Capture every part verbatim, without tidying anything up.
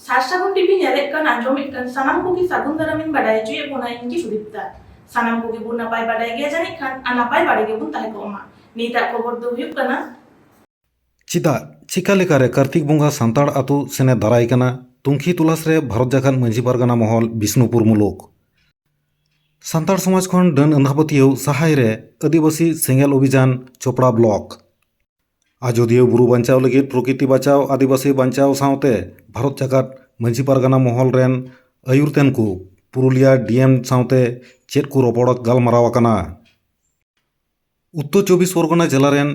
ᱥᱟᱨᱥᱟᱜᱩᱱ TV ᱧᱮᱞᱮᱫ ᱠᱟᱱ, ᱟᱸᱡᱚᱢᱮᱫ ᱠᱟᱱ ᱥᱟᱱᱟᱢ ᱠᱚᱜᱮ ᱥᱟᱹᱜᱩᱱ ᱫᱟᱨᱟᱢᱤᱧ ᱵᱟᱰᱟᱭ ᱦᱚᱪᱚᱭᱮᱫ ᱵᱚᱱᱟ, ᱤᱧ ᱜᱮ ᱥᱩᱫᱤᱯᱛᱟ᱾ ᱥᱟᱱᱟᱢ ᱠᱚᱜᱮ ᱵᱚᱱ ᱱᱟᱯᱟᱭ ᱵᱟᱰᱟᱭ ᱜᱮᱭᱟ ᱡᱟᱹᱱᱤᱡ ᱠᱷᱟᱱ, ᱟᱨ ᱱᱟᱯᱟᱭ ᱵᱟᱲᱮ ᱜᱮᱵᱚᱱ ᱛᱟᱦᱮᱸ ᱠᱚᱜ ᱢᱟ᱾ ᱱᱤᱛᱟᱜ ᱠᱷᱚᱵᱚᱨ ᱫᱚ ᱦᱩᱭᱩᱜ ᱠᱟᱱᱟ᱾ ᱪᱮᱫᱟᱜ, ᱪᱤᱠᱟ ᱞᱮᱠᱟᱨᱮ ᱠᱟᱨᱛᱤᱠ ᱵᱚᱸᱜᱟ ᱥᱟᱱᱛᱟᱲ ᱟᱛᱳ ᱥᱮᱱᱮ ᱫᱟᱨᱟᱭ ᱠᱟᱱᱟ, ᱛᱩᱝᱠᱷᱤ ᱛᱚᱞᱟᱥ ᱨᱮ ᱵᱷᱟᱨᱚᱛ ᱡᱟᱠᱟᱛ ᱢᱟᱹᱡᱷᱤ ᱯᱟᱨᱜᱟᱱᱟ ᱢᱚᱦᱚᱞ ᱵᱤᱥᱱᱩᱯᱩᱨ ᱢᱩᱞᱩᱠ᱾ ᱥᱟᱱᱛᱟᱲ ᱥᱚᱢᱟᱡᱽ ᱠᱷᱚᱱ ᱰᱟᱹᱱ ᱟᱸᱫᱷᱟᱯᱟᱹᱛᱭᱟᱹᱣ ᱥᱟᱦᱟᱭ ᱨᱮ ᱟᱹᱫᱤᱵᱟᱹᱥᱤ ᱥᱮᱸᱜᱮᱞ ᱚᱵᱷᱤᱡᱟᱱ ᱪᱚᱯᱲᱟ ᱵᱞᱚᱠ᱾ ᱟᱡᱚᱫᱤᱭᱟᱹ ᱵᱩᱨᱩ ᱵᱟᱧᱪᱟᱣ ᱞᱟᱹᱜᱤᱫ ᱯᱨᱚᱠᱤᱛᱤ ᱵᱟᱪᱟᱣ, ᱟᱹᱫᱤᱵᱟᱹᱥᱤ ᱵᱟᱧᱪᱟᱣ ᱥᱟᱶᱛᱮ ᱵᱷᱟᱨᱚᱛ ᱡᱟᱠᱟᱛ ᱢᱟᱹᱡᱷᱤ ᱯᱟᱨᱜᱟᱱᱟ ᱢᱚᱦᱚᱞ ᱨᱮᱱ ᱟᱹᱭᱩᱨ ᱛᱮᱱ ᱠᱚ ᱯᱩᱨᱩᱞᱤᱭᱟ ᱰᱤ ᱮᱢ ᱥᱟᱶᱛᱮ ᱪᱮᱫ ᱠᱚ ᱨᱚᱯᱚᱲ ᱜᱟᱞᱢᱟᱨᱟᱣ ᱟᱠᱟᱱᱟ? ᱩᱛᱛᱚᱨ ᱪᱚᱵᱵᱤᱥ ᱯᱚᱨᱜᱚᱱᱟ ᱡᱮᱞᱟ ᱨᱮᱱ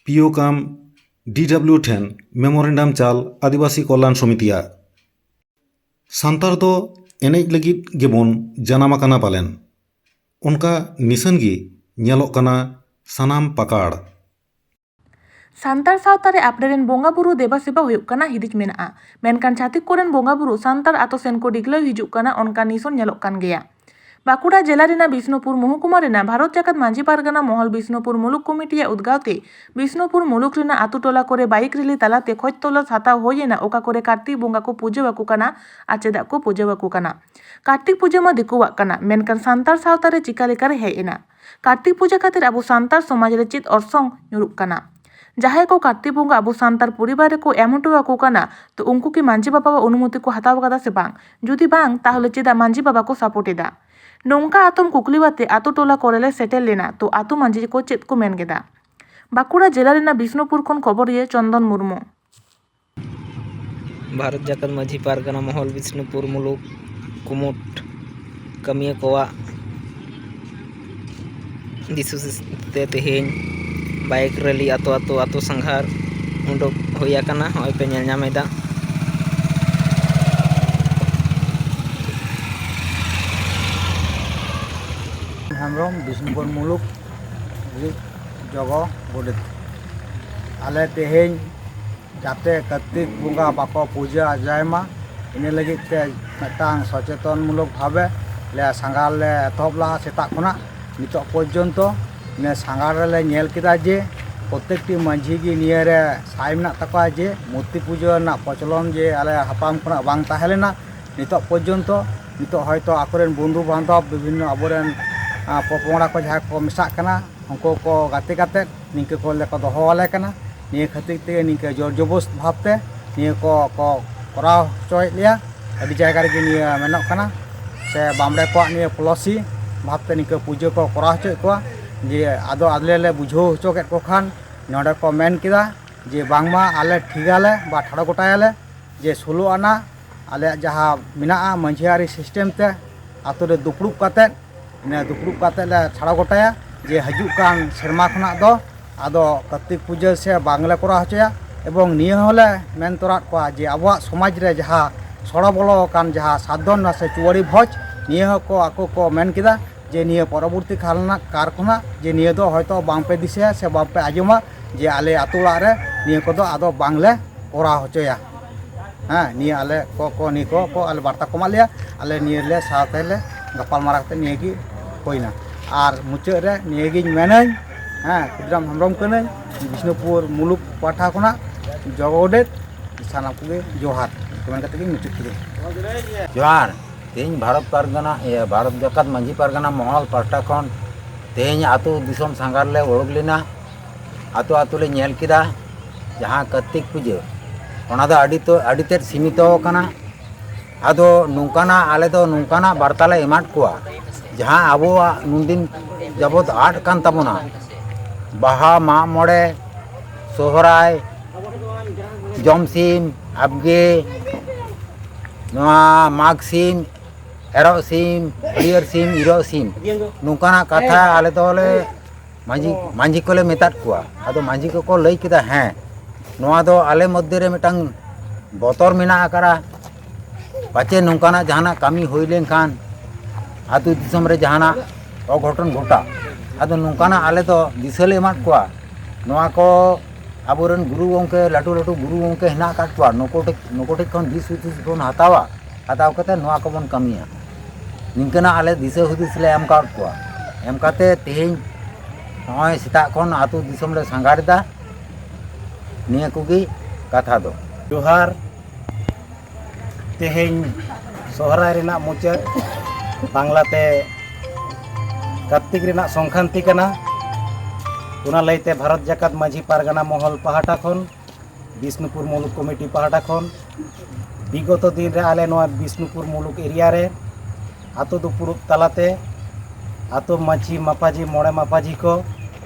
ᱯᱤ ᱳ ᱠᱟᱢ ᱰᱤ ᱰᱟᱵᱽᱞᱤᱭᱩ ᱴᱷᱮᱱ ᱢᱮᱢᱳᱨᱮᱱᱰᱟᱢ ᱪᱟᱞ ᱟᱹᱫᱤᱵᱟᱹᱥᱤ ᱠᱚᱞᱭᱟᱱ ᱥᱚᱢᱤᱛᱤᱭᱟᱜ᱾ ᱥᱟᱱᱛᱟᱲ ᱫᱚ ᱮᱱᱮᱡ ᱞᱟᱹᱜᱤᱫ ᱜᱮᱵᱚᱱ ᱡᱟᱱᱟᱢ ᱟᱠᱟᱱᱟ ᱯᱟᱞᱮᱱ, ᱚᱱᱠᱟ ᱱᱤᱥᱟᱹᱱ ᱜᱮ ᱧᱮᱞᱚᱜ ᱠᱟᱱᱟ ᱥᱟᱱᱟᱢ ᱯᱟᱠᱟᱲ᱾ ᱥᱟᱱᱛᱟᱲ ᱥᱟᱶᱛᱟ ᱨᱮ ᱟᱯᱱᱟᱨ ᱨᱮᱱ ᱵᱚᱸᱜᱟ ᱵᱩᱨᱩ ᱫᱮᱵᱟ ᱥᱮᱵᱟ ᱦᱩᱭᱩᱜ ᱠᱟᱱᱟ ᱦᱤᱫᱤᱡ ᱢᱮᱱᱟᱜᱼᱟ, ᱢᱮᱱᱠᱷᱟᱱ ᱪᱷᱟᱹᱛᱤᱠ ᱠᱚᱨᱮᱱ ᱵᱚᱸᱜᱟ ᱵᱩᱨᱩ ᱥᱟᱱᱛᱟᱲ ᱟᱛᱳ ᱥᱮᱱ ᱠᱚ ᱰᱤᱜᱽᱞᱟᱹᱣ ᱦᱤᱡᱩᱜ ᱠᱟᱱᱟ, ᱚᱱᱠᱟ ᱱᱤᱥᱚᱱ ᱧᱮᱞᱚᱜ ᱠᱟᱱ ᱜᱮᱭᱟ᱾ ᱵᱟᱸᱠᱩᱲᱟ ᱡᱮᱞᱟ ᱨᱮᱱᱟᱜ ᱵᱤᱥᱱᱩᱯᱩᱨ ᱢᱚᱦᱚᱠᱩᱢᱟ ᱨᱮᱱᱟᱜ ᱵᱷᱟᱨᱚᱛ ᱡᱟᱠᱟᱛ ᱢᱟᱹᱡᱷᱤ ᱯᱟᱨᱜᱟᱱᱟ ᱢᱚᱦᱚᱞ ᱵᱤᱥᱱᱩᱯᱩᱨ ᱢᱩᱞᱩᱠ ᱠᱚᱢᱤᱴᱤᱭᱟᱜ ᱩᱫᱽᱜᱟᱹᱣ ᱛᱮ ᱵᱤᱥᱱᱩᱯᱩᱨ ᱢᱩᱞᱩᱠ ᱨᱮᱱᱟᱜ ᱟᱛᱳ ᱴᱚᱞᱟ ᱠᱚᱨᱮ ᱵᱟᱭᱤᱠ ᱨᱮᱞᱤ ᱛᱟᱞᱟᱛᱮ ᱠᱷᱚᱡᱽ ᱛᱚᱞᱟᱥ ᱦᱟᱛᱟᱣ ᱦᱩᱭ ᱮᱱᱟ, ᱚᱠᱟ ᱠᱚᱨᱮ ᱠᱟᱨᱛᱤᱠ ᱵᱚᱸᱜᱟ ᱠᱚ ᱯᱩᱡᱟᱹ ᱟᱠᱚ ᱠᱟᱱᱟ ᱟᱨ ᱪᱮᱫᱟᱜ ᱠᱚ ᱯᱩᱡᱟᱹ ᱟᱠᱚ ᱠᱟᱱᱟ᱾ ᱠᱟᱨᱛᱤᱠ ᱯᱩᱡᱟᱹ ᱢᱟ ᱫᱤᱠᱩᱣᱟᱜ ᱠᱟᱱᱟ, ᱢᱮᱱᱠᱷᱟᱱ ᱥᱟᱱᱛᱟᱲ ᱥᱟᱶᱛᱟ ᱨᱮ ᱪᱤᱠᱟ ᱞᱮᱠᱟᱨᱮ ᱦᱮᱡ ᱮᱱᱟ? ᱠᱟᱨᱛᱤᱠ ᱯᱩᱡᱟᱹ ᱠᱷᱟᱹᱛᱤᱨ ᱟᱵᱚ ᱥᱟᱱᱛᱟᱲ ᱥᱚᱢᱟᱡᱽ ᱨᱮ ᱪᱮᱫ ᱚᱨᱥᱚᱝ ᱧᱩᱨᱩᱜ ᱠᱟᱱᱟ? ᱡᱟᱦᱟᱸᱭ ᱠᱚ ᱠᱟᱨᱛᱤᱠ ᱵᱚᱸᱜᱟ ᱟᱵᱚ ᱥᱟᱱᱛᱟᱲ ᱯᱚᱨᱤᱵᱟᱨ ᱨᱮᱠᱚ ᱮᱢ ᱦᱚᱴᱚ ᱟᱠᱚ ᱠᱟᱱᱟ, ᱛᱚ ᱩᱱᱠᱩ ᱠᱤ ᱢᱟᱹᱡᱷᱤ ᱵᱟᱵᱟᱣᱟᱜ ᱚᱱᱩᱢᱚᱛᱤ ᱠᱚ ᱦᱟᱛᱟᱣ ᱟᱠᱟᱫᱟ ᱥᱮ ᱵᱟᱝ? ᱡᱩᱫᱤ ᱵᱟᱝ, ᱛᱟᱦᱚᱞᱮ ᱪᱮᱫᱟᱜ ᱢᱟᱹᱡᱷᱤ ᱵᱟᱵᱟ ᱠᱚ ᱥᱟᱯᱳᱨᱴ ᱮᱫᱟ? ᱱᱚᱝᱠᱟ ᱟᱛᱚᱢ ᱠᱩᱠᱞᱤ ᱟᱛᱮ ᱟᱛᱳ ᱴᱚᱞᱟ ᱠᱚᱨᱮ ᱞᱮ ᱥᱮᱴᱮᱨ ᱞᱮᱱᱟ, ᱛᱚ ᱟᱛᱳ ᱢᱟᱹᱡᱷᱤ ᱠᱚ ᱪᱮᱫ ᱠᱚ ᱢᱮᱱ ᱠᱮᱫᱟ? ᱵᱟᱸᱠᱩᱲᱟ ᱡᱮᱞᱟ ᱨᱮᱱᱟᱜ ᱵᱤᱥᱱᱩᱯᱩᱨ ᱠᱷᱚᱱ ᱠᱷᱚᱵᱚᱨᱤᱭᱟᱹ ᱪᱚᱱᱫᱚᱱ ᱢᱩᱨᱢᱩ᱾ ᱵᱷᱟᱨᱚᱛ ᱡᱟᱠᱟᱛ ᱢᱟᱹᱡᱷᱤ ᱯᱟᱨᱜᱟᱱᱟ ᱢᱚᱦᱚᱞ ᱵᱤᱥᱱᱩᱯᱩᱨ ᱢᱩᱞᱩᱠ ᱠᱩᱢᱩᱴ ᱠᱟᱹᱢᱤᱭᱟᱹ ᱠᱚᱣᱟᱜ ᱫᱤᱥ ᱦᱩᱫᱤᱥ ᱛᱮ ᱛᱮᱦᱮᱧ ᱵᱟᱭᱤᱠ ᱨᱮᱞᱤ ᱟᱛᱳ ᱟᱛᱳ, ᱟᱛᱳ ᱥᱟᱸᱜᱷᱟᱨ ᱩᱰᱩᱠ ᱦᱩᱭ ᱟᱠᱟᱱᱟ᱾ ᱱᱚᱜᱼᱚᱭ ᱯᱮ ᱧᱮᱞ ᱧᱟᱢ ᱮᱫᱟ᱾ ᱦᱮᱢᱵᱨᱚᱢ, ᱵᱤᱥᱱᱩᱯᱩᱨ ᱢᱩᱞᱩᱠ ᱨᱤᱡ ᱡᱚᱜᱚ ᱜᱚᱰᱮᱛ᱾ ᱟᱞᱮ ᱛᱮᱦᱮᱧ ᱡᱟᱛᱮ ᱠᱟᱨᱛᱤᱠ ᱵᱚᱸᱜᱟ ᱵᱟᱠᱚ ᱯᱩᱡᱟᱹ ᱟᱡᱟᱭ ᱢᱟ, ᱤᱱᱟᱹ ᱞᱟᱹᱜᱤᱫ ᱛᱮ ᱢᱤᱫᱴᱟᱝ ᱥᱚᱪᱮᱛᱚᱱ ᱢᱩᱞᱚᱠ ᱵᱷᱟᱵᱮ ᱞᱮ ᱥᱟᱸᱜᱷᱟᱨ ᱞᱮ ᱮᱛᱚᱦᱚᱵ ᱞᱟᱜᱼᱟ᱾ ᱥᱮᱛᱟᱜ ᱠᱷᱚᱱᱟᱜ ᱱᱤᱛᱚᱜ ᱯᱚᱨᱡᱚᱱᱛᱚ ᱤᱱᱟᱹ ᱥᱟᱸᱜᱷᱟᱨ ᱨᱮᱞᱮ ᱧᱮᱞ ᱠᱮᱫᱟ ᱡᱮ ᱯᱨᱚᱛᱮᱠᱴᱤ ᱢᱟᱹᱡᱷᱤ ᱜᱮ ᱱᱤᱭᱟᱹ ᱨᱮ ᱥᱟᱭ ᱢᱮᱱᱟᱜ ᱛᱟᱠᱚᱣᱟ ᱡᱮ ᱢᱩᱨᱛᱤ ᱯᱩᱡᱟᱹ ᱨᱮᱱᱟᱜ ᱯᱨᱚᱪᱚᱞᱚᱱ ᱡᱮ ᱟᱞᱮ ᱦᱟᱯᱲᱟᱢ ᱠᱷᱚᱱᱟᱜ ᱵᱟᱝ ᱛᱟᱦᱮᱸ ᱞᱮᱱᱟ, ᱱᱤᱛᱚᱜ ᱯᱚᱨᱡᱚᱱᱛᱚ, ᱱᱤᱛᱚᱜ ᱦᱚᱭᱛᱳ ᱟᱠᱚᱨᱮᱱ ᱵᱚᱱᱫᱷᱩ ᱵᱟᱱᱫᱷᱚᱵ, ᱵᱤᱵᱷᱤᱱᱱᱚ ᱟᱵᱚᱨᱮᱱ, ᱟ, ᱯᱚᱯᱚᱝᱲᱟ ᱠᱚ ᱡᱟᱦᱟᱸᱭ ᱠᱚ ᱢᱮᱥᱟᱜ ᱠᱟᱱᱟ, ᱩᱱᱠᱩ ᱠᱚ ᱜᱟᱛᱮ ᱠᱟᱛᱮᱫ ᱱᱤᱝᱠᱟᱹ ᱠᱚ ᱞᱮ ᱠᱚ ᱫᱚᱦᱚ ᱟᱞᱮ ᱠᱟᱱᱟ᱾ ᱱᱤᱭᱟᱹ ᱠᱷᱟᱹᱛᱤᱨ ᱛᱮᱜᱮ ᱱᱤᱝᱠᱟᱹ ᱡᱳᱨ ᱡᱚᱵᱚᱥ ᱵᱷᱟᱵᱽᱛᱮ ᱱᱤᱭᱟᱹ ᱠᱚ, ᱠᱚ ᱠᱚᱨᱟᱣ ᱦᱚᱪᱚᱭᱮᱫ ᱞᱮᱭᱟ᱾ ᱟᱹᱰᱤ ᱡᱟᱭᱜᱟ ᱨᱮᱜᱮ ᱱᱤᱭᱟᱹ ᱢᱮᱱᱚᱜ ᱠᱟᱱᱟ, ᱥᱮ ᱵᱟᱢᱲᱮ ᱠᱚᱣᱟᱜ ᱱᱤᱭᱟᱹ ᱯᱚᱞᱚᱥᱤ ᱵᱷᱟᱵᱽᱛᱮ ᱱᱤᱝᱠᱟᱹ ᱯᱩᱡᱟᱹ ᱠᱚ ᱠᱚᱨᱟᱣ ᱦᱚᱪᱚᱭᱮᱫ ᱠᱚᱣᱟ᱾ ᱡᱮ ᱟᱫᱚ ᱟᱞᱮ ᱞᱮ ᱵᱩᱡᱷᱟᱹᱣ ᱦᱚᱪᱚ ᱠᱮᱫ ᱠᱚ ᱠᱷᱟᱱ, ᱱᱚᱰᱮ ᱠᱚ ᱢᱮᱱ ᱠᱮᱫᱟ ᱡᱮ ᱵᱟᱝᱢᱟ ᱟᱞᱮ ᱴᱷᱤᱠᱟᱞᱮ ᱵᱟ ᱴᱷᱟᱲᱚ ᱜᱚᱴᱟᱭᱟᱞᱮ ᱡᱮ ᱥᱳᱞᱳ ᱟᱱᱟ ᱟᱞᱮᱭᱟᱜ ᱡᱟᱦᱟᱸ ᱢᱮᱱᱟᱜᱼᱟ ᱢᱟᱹᱡᱷᱤ ᱟᱹᱨᱤ ᱥᱤᱥᱴᱮᱢ ᱛᱮ, ᱟᱛᱳ ᱨᱮ ᱫᱩᱯᱲᱩᱵ ᱠᱟᱛᱮᱫ, ᱤᱱᱟᱹ ᱫᱩᱯᱲᱩᱵ ᱠᱟᱛᱮᱫ ᱞᱮ ᱴᱷᱟᱲᱚ ᱜᱚᱴᱟᱭᱟ ᱡᱮ ᱦᱤᱡᱩᱜ ᱠᱟᱱ ᱥᱮᱨᱢᱟ ᱠᱷᱚᱱᱟᱜ ᱫᱚ ᱟᱫᱚ ᱠᱟᱨᱛᱤᱠ ᱯᱩᱡᱟᱹ ᱥᱮ ᱵᱟᱝᱞᱮ ᱠᱚᱨᱟᱣ ᱦᱚᱪᱚᱭᱟ᱾ ᱮᱵᱚᱝ ᱱᱤᱭᱟᱹ ᱦᱚᱸᱞᱮ ᱢᱮᱱ ᱛᱚᱨᱟᱫ ᱠᱚᱣᱟ ᱡᱮ ᱟᱵᱚᱣᱟᱜ ᱥᱚᱢᱟᱡᱽ ᱨᱮ ᱡᱟᱦᱟᱸ ᱥᱚᱲᱚ ᱵᱚᱞᱚ ᱟᱠᱟᱱ ᱡᱟᱦᱟᱸ ᱥᱟᱫᱽᱫᱷᱚᱱ ᱥᱮ ᱪᱩᱣᱟᱹᱲᱤ ᱵᱷᱚᱡᱽ, ᱱᱤᱭᱟᱹ ᱦᱚᱸᱠᱚ ᱟᱠᱚ ᱠᱚ ᱢᱮᱱ ᱠᱮᱫᱟ ᱡᱮ ᱱᱤᱭᱟᱹ ᱯᱚᱨᱚᱵᱚᱨᱛᱤ ᱠᱟᱞ ᱨᱮᱱᱟᱜ ᱠᱟᱨ ᱠᱷᱚᱱᱟᱜ ᱡᱮ ᱱᱤᱭᱟᱹ ᱫᱚ ᱦᱚᱭᱛᱳ ᱵᱟᱝᱯᱮ ᱫᱤᱥᱟᱹᱭᱟ ᱥᱮ ᱵᱟᱝᱯᱮ ᱟᱸᱡᱚᱢᱟ ᱡᱮ ᱟᱞᱮ ᱟᱹᱛᱩ ᱚᱲᱟᱜ ᱨᱮ ᱱᱤᱭᱟᱹ ᱠᱚᱫᱚ ᱟᱫᱚ ᱵᱟᱝᱞᱮ ᱠᱚᱨᱟᱣ ᱦᱚᱪᱚᱭᱟ᱾ ᱦᱮᱸ, ᱱᱤᱭᱟᱹ ᱟᱞᱮ ᱠᱚ, ᱠᱚ, ᱱᱤᱭᱟᱹ ᱠᱚ, ᱠᱚ ᱟᱞᱮ ᱵᱟᱨᱛᱟ ᱠᱚ ᱮᱢᱟᱜ ᱞᱮᱭᱟ, ᱟᱞᱮ ᱱᱤᱭᱟᱹ ᱞᱮ ᱥᱟᱶᱛᱮ ᱞᱮ ᱜᱟᱯᱟᱞ ᱢᱟᱨᱟᱣ ᱠᱟᱛᱮ ᱱᱤᱭᱟᱹ ᱜᱮ ᱦᱩᱭᱱᱟ᱾ ᱟᱨ ᱢᱩᱪᱟᱹᱫ ᱨᱮ ᱱᱤᱭᱟᱹ ᱜᱤᱧ ᱢᱮᱱᱟᱹᱧ, ᱦᱮᱸ, ᱠᱷᱩᱫᱤᱨᱟᱢ ᱦᱮᱢᱵᱨᱚᱢ ᱠᱟᱹᱱᱟᱹᱧ, ᱵᱤᱥᱱᱩᱯᱩᱨ ᱢᱩᱞᱩᱠ ᱯᱟᱦᱴᱟ ᱠᱷᱚᱱᱟᱜ ᱡᱚᱜᱚ ᱜᱚᱰᱮᱛ, ᱥᱟᱱᱟᱢ ᱠᱚᱜᱮ ᱡᱚᱦᱟᱨ, ᱢᱮᱱ ᱠᱟᱛᱮ ᱜᱤᱧ ᱢᱩᱪᱟᱹᱫ ᱠᱮᱫᱟᱹᱧ᱾ ᱡᱚᱦᱟᱨ᱾ ᱛᱮᱦᱮᱧ ᱵᱷᱟᱨᱚᱛ ᱯᱟᱨᱜᱟᱱᱟ, ᱤᱭᱟᱹ, ᱵᱷᱟᱨᱚᱛ ᱡᱟᱠᱟᱛ ᱢᱟᱹᱡᱷᱤ ᱯᱟᱨᱜᱟᱱᱟ ᱢᱚᱦᱚᱞ ᱯᱟᱦᱴᱟ ᱠᱷᱚᱱ ᱛᱮᱦᱮᱧ ᱟᱹᱛᱩ ᱫᱤᱥᱚᱢ ᱥᱟᱸᱜᱷᱟᱨ ᱞᱮ ᱩᱰᱩᱠ ᱞᱮᱱᱟ᱾ ᱟᱹᱛᱩ ᱟᱹᱛᱩ ᱞᱮ ᱧᱮᱞ ᱠᱮᱫᱟ, ᱡᱟᱦᱟᱸ ᱠᱟᱨᱛᱤᱠ ᱯᱩᱡᱟᱹ, ᱚᱱᱟ ᱫᱚ ᱟᱹᱰᱤ ᱛᱚ, ᱟᱹᱰᱤ ᱛᱮᱫ ᱥᱤᱢᱤᱛᱚ ᱟᱠᱟᱱᱟ᱾ ᱟᱫᱚ ᱱᱚᱝᱠᱟᱱᱟᱜ, ᱟᱞᱮ ᱫᱚ ᱱᱚᱝᱠᱟᱱᱟᱜ ᱵᱟᱨᱛᱟ ᱞᱮ ᱮᱢᱟᱫ ᱠᱚᱣᱟ, ᱡᱟᱦᱟᱸ ᱟᱵᱚᱣᱟᱜ ᱱᱩᱱᱫᱤᱱ ᱡᱟᱵᱚᱛ ᱟᱫ ᱠᱟᱱ ᱛᱟᱵᱚᱱᱟ, ᱵᱟᱦᱟ, ᱢᱟᱜ ᱢᱚᱬᱮ, ᱥᱚᱦᱨᱟᱭ, ᱡᱚᱢᱥᱤᱢ, ᱟᱵᱜᱮ, ᱱᱚᱣᱟ ᱢᱟᱜᱽ ᱥᱤᱢ, ᱮᱨᱚᱜ ᱥᱤᱢ, ᱦᱟᱹᱨᱭᱟᱹᱲ ᱥᱤᱢ, ᱤᱨᱚᱜ ᱥᱤᱢ, ᱱᱚᱝᱠᱟᱱᱟᱜ ᱠᱟᱛᱷᱟ ᱟᱞᱮ ᱫᱚᱞᱮ ᱢᱟᱹᱡᱷᱤ, ᱢᱟᱹᱡᱷᱤ ᱠᱚᱞᱮ ᱢᱮᱛᱟᱫ ᱠᱚᱣᱟ᱾ ᱟᱫᱚ ᱢᱟᱹᱡᱷᱤ ᱠᱚᱠᱚ ᱞᱟᱹᱭ ᱠᱮᱫᱟ, ᱦᱮᱸ, ᱱᱚᱣᱟ ᱫᱚ ᱟᱞᱮ ᱢᱚᱫᱽᱫᱷᱮ ᱨᱮ ᱢᱤᱫᱴᱟᱝ ᱵᱚᱛᱚᱨ ᱢᱮᱱᱟᱜ ᱟᱠᱟᱫᱼᱟ, ᱯᱟᱪᱮ ᱱᱚᱝᱠᱟᱱᱟᱜ ᱡᱟᱦᱟᱱᱟᱜ ᱠᱟᱹᱢᱤ ᱦᱩᱭ ᱞᱮᱱᱠᱷᱟᱱ ᱟᱹᱛᱩ ᱫᱤᱥᱚᱢ ᱨᱮ ᱡᱟᱦᱟᱱᱟᱜ ᱚᱜᱷᱚᱴᱚᱱ ᱜᱷᱚᱴᱟᱜ᱾ ᱟᱫᱚ ᱱᱚᱝᱠᱟᱱᱟᱜ ᱟᱞᱮ ᱫᱚ ᱫᱤᱥᱟᱹ ᱞᱮ ᱮᱢᱟᱫ ᱠᱚᱣᱟ, ᱱᱚᱣᱟ ᱠᱚ ᱟᱵᱚᱨᱮᱱ ᱜᱩᱨᱩ ᱜᱚᱢᱠᱮ, ᱞᱟᱹᱴᱩ ᱞᱟᱹᱴᱩ ᱜᱩᱨᱩ ᱜᱚᱢᱠᱮ ᱦᱮᱱᱟᱜ ᱟᱠᱟᱫ ᱠᱚᱣᱟ, ᱱᱩᱠᱩ ᱴᱷᱮᱡ, ᱱᱩᱠᱩ ᱴᱷᱮᱡ ᱠᱷᱚᱱ ᱫᱤᱥ ᱦᱩᱫᱤᱥ ᱵᱚᱱ ᱦᱟᱛᱟᱣᱟ, ᱦᱟᱛᱟᱣ ᱠᱟᱛᱮ ᱱᱚᱣᱟ ᱠᱚᱵᱚᱱ ᱠᱟᱹᱢᱤᱭᱟ᱾ ᱱᱤᱝᱠᱟᱹᱱᱟᱜ ᱟᱞᱮ ᱫᱤᱥᱟᱹ ᱦᱩᱫᱤᱥ ᱞᱮ ᱮᱢ ᱟᱠᱟᱫ ᱠᱚᱣᱟ᱾ ᱮᱢ ᱠᱟᱛᱮ ᱛᱮᱦᱮᱧ ᱱᱚᱜᱼᱚᱭ ᱥᱮᱛᱟᱜ ᱠᱷᱚᱱ ᱟᱹᱛᱩ ᱫᱤᱥᱚᱢ ᱞᱮ ᱥᱟᱸᱜᱷᱟᱨ ᱮᱫᱟ᱾ ᱱᱤᱭᱟᱹ ᱠᱚᱜᱮ ᱠᱟᱛᱷᱟ ᱫᱚ᱾ ᱡᱚᱦᱟᱨ᱾ ᱛᱮᱦᱮᱧ ᱥᱚᱦᱨᱟᱭ ᱨᱮᱱᱟᱜ ᱢᱩᱪᱟᱹᱫ, ᱵᱟᱝᱞᱟᱛᱮ ᱠᱟᱨᱛᱤᱠ ᱨᱮᱱᱟᱜ ᱥᱚᱝᱠᱨᱟᱱᱛᱤ ᱠᱟᱱᱟ᱾ ᱚᱱᱟ ᱞᱟᱹᱭᱛᱮ ᱵᱷᱟᱨᱚᱛ ᱡᱟᱠᱟᱛ ᱢᱟᱹᱡᱷᱤ ᱯᱟᱨᱜᱟᱱᱟ ᱢᱚᱦᱚᱞ ᱯᱟᱦᱴᱟ ᱠᱷᱚᱱ ᱵᱤᱥᱱᱩᱯᱩᱨ ᱢᱩᱞᱩᱠ ᱠᱚᱢᱤᱴᱤ ᱯᱟᱦᱴᱟ ᱠᱷᱚᱱ ᱵᱤᱜᱚᱛᱚ ᱫᱤᱱ ᱨᱮ ᱟᱞᱮ ᱱᱚᱣᱟ ᱵᱤᱥᱱᱩᱯᱩᱨ ᱢᱩᱞᱩᱠ ᱮᱨᱤᱭᱟ ᱨᱮ ᱟᱛᱳ ᱫᱩᱯᱲᱩᱵ ᱛᱟᱞᱟᱛᱮ ᱟᱛᱳ ᱢᱟᱹᱡᱷᱤ ᱢᱟᱯᱟᱡᱷᱤ ᱢᱚᱬᱮ ᱢᱟᱯᱟᱡᱷᱤ ᱠᱚ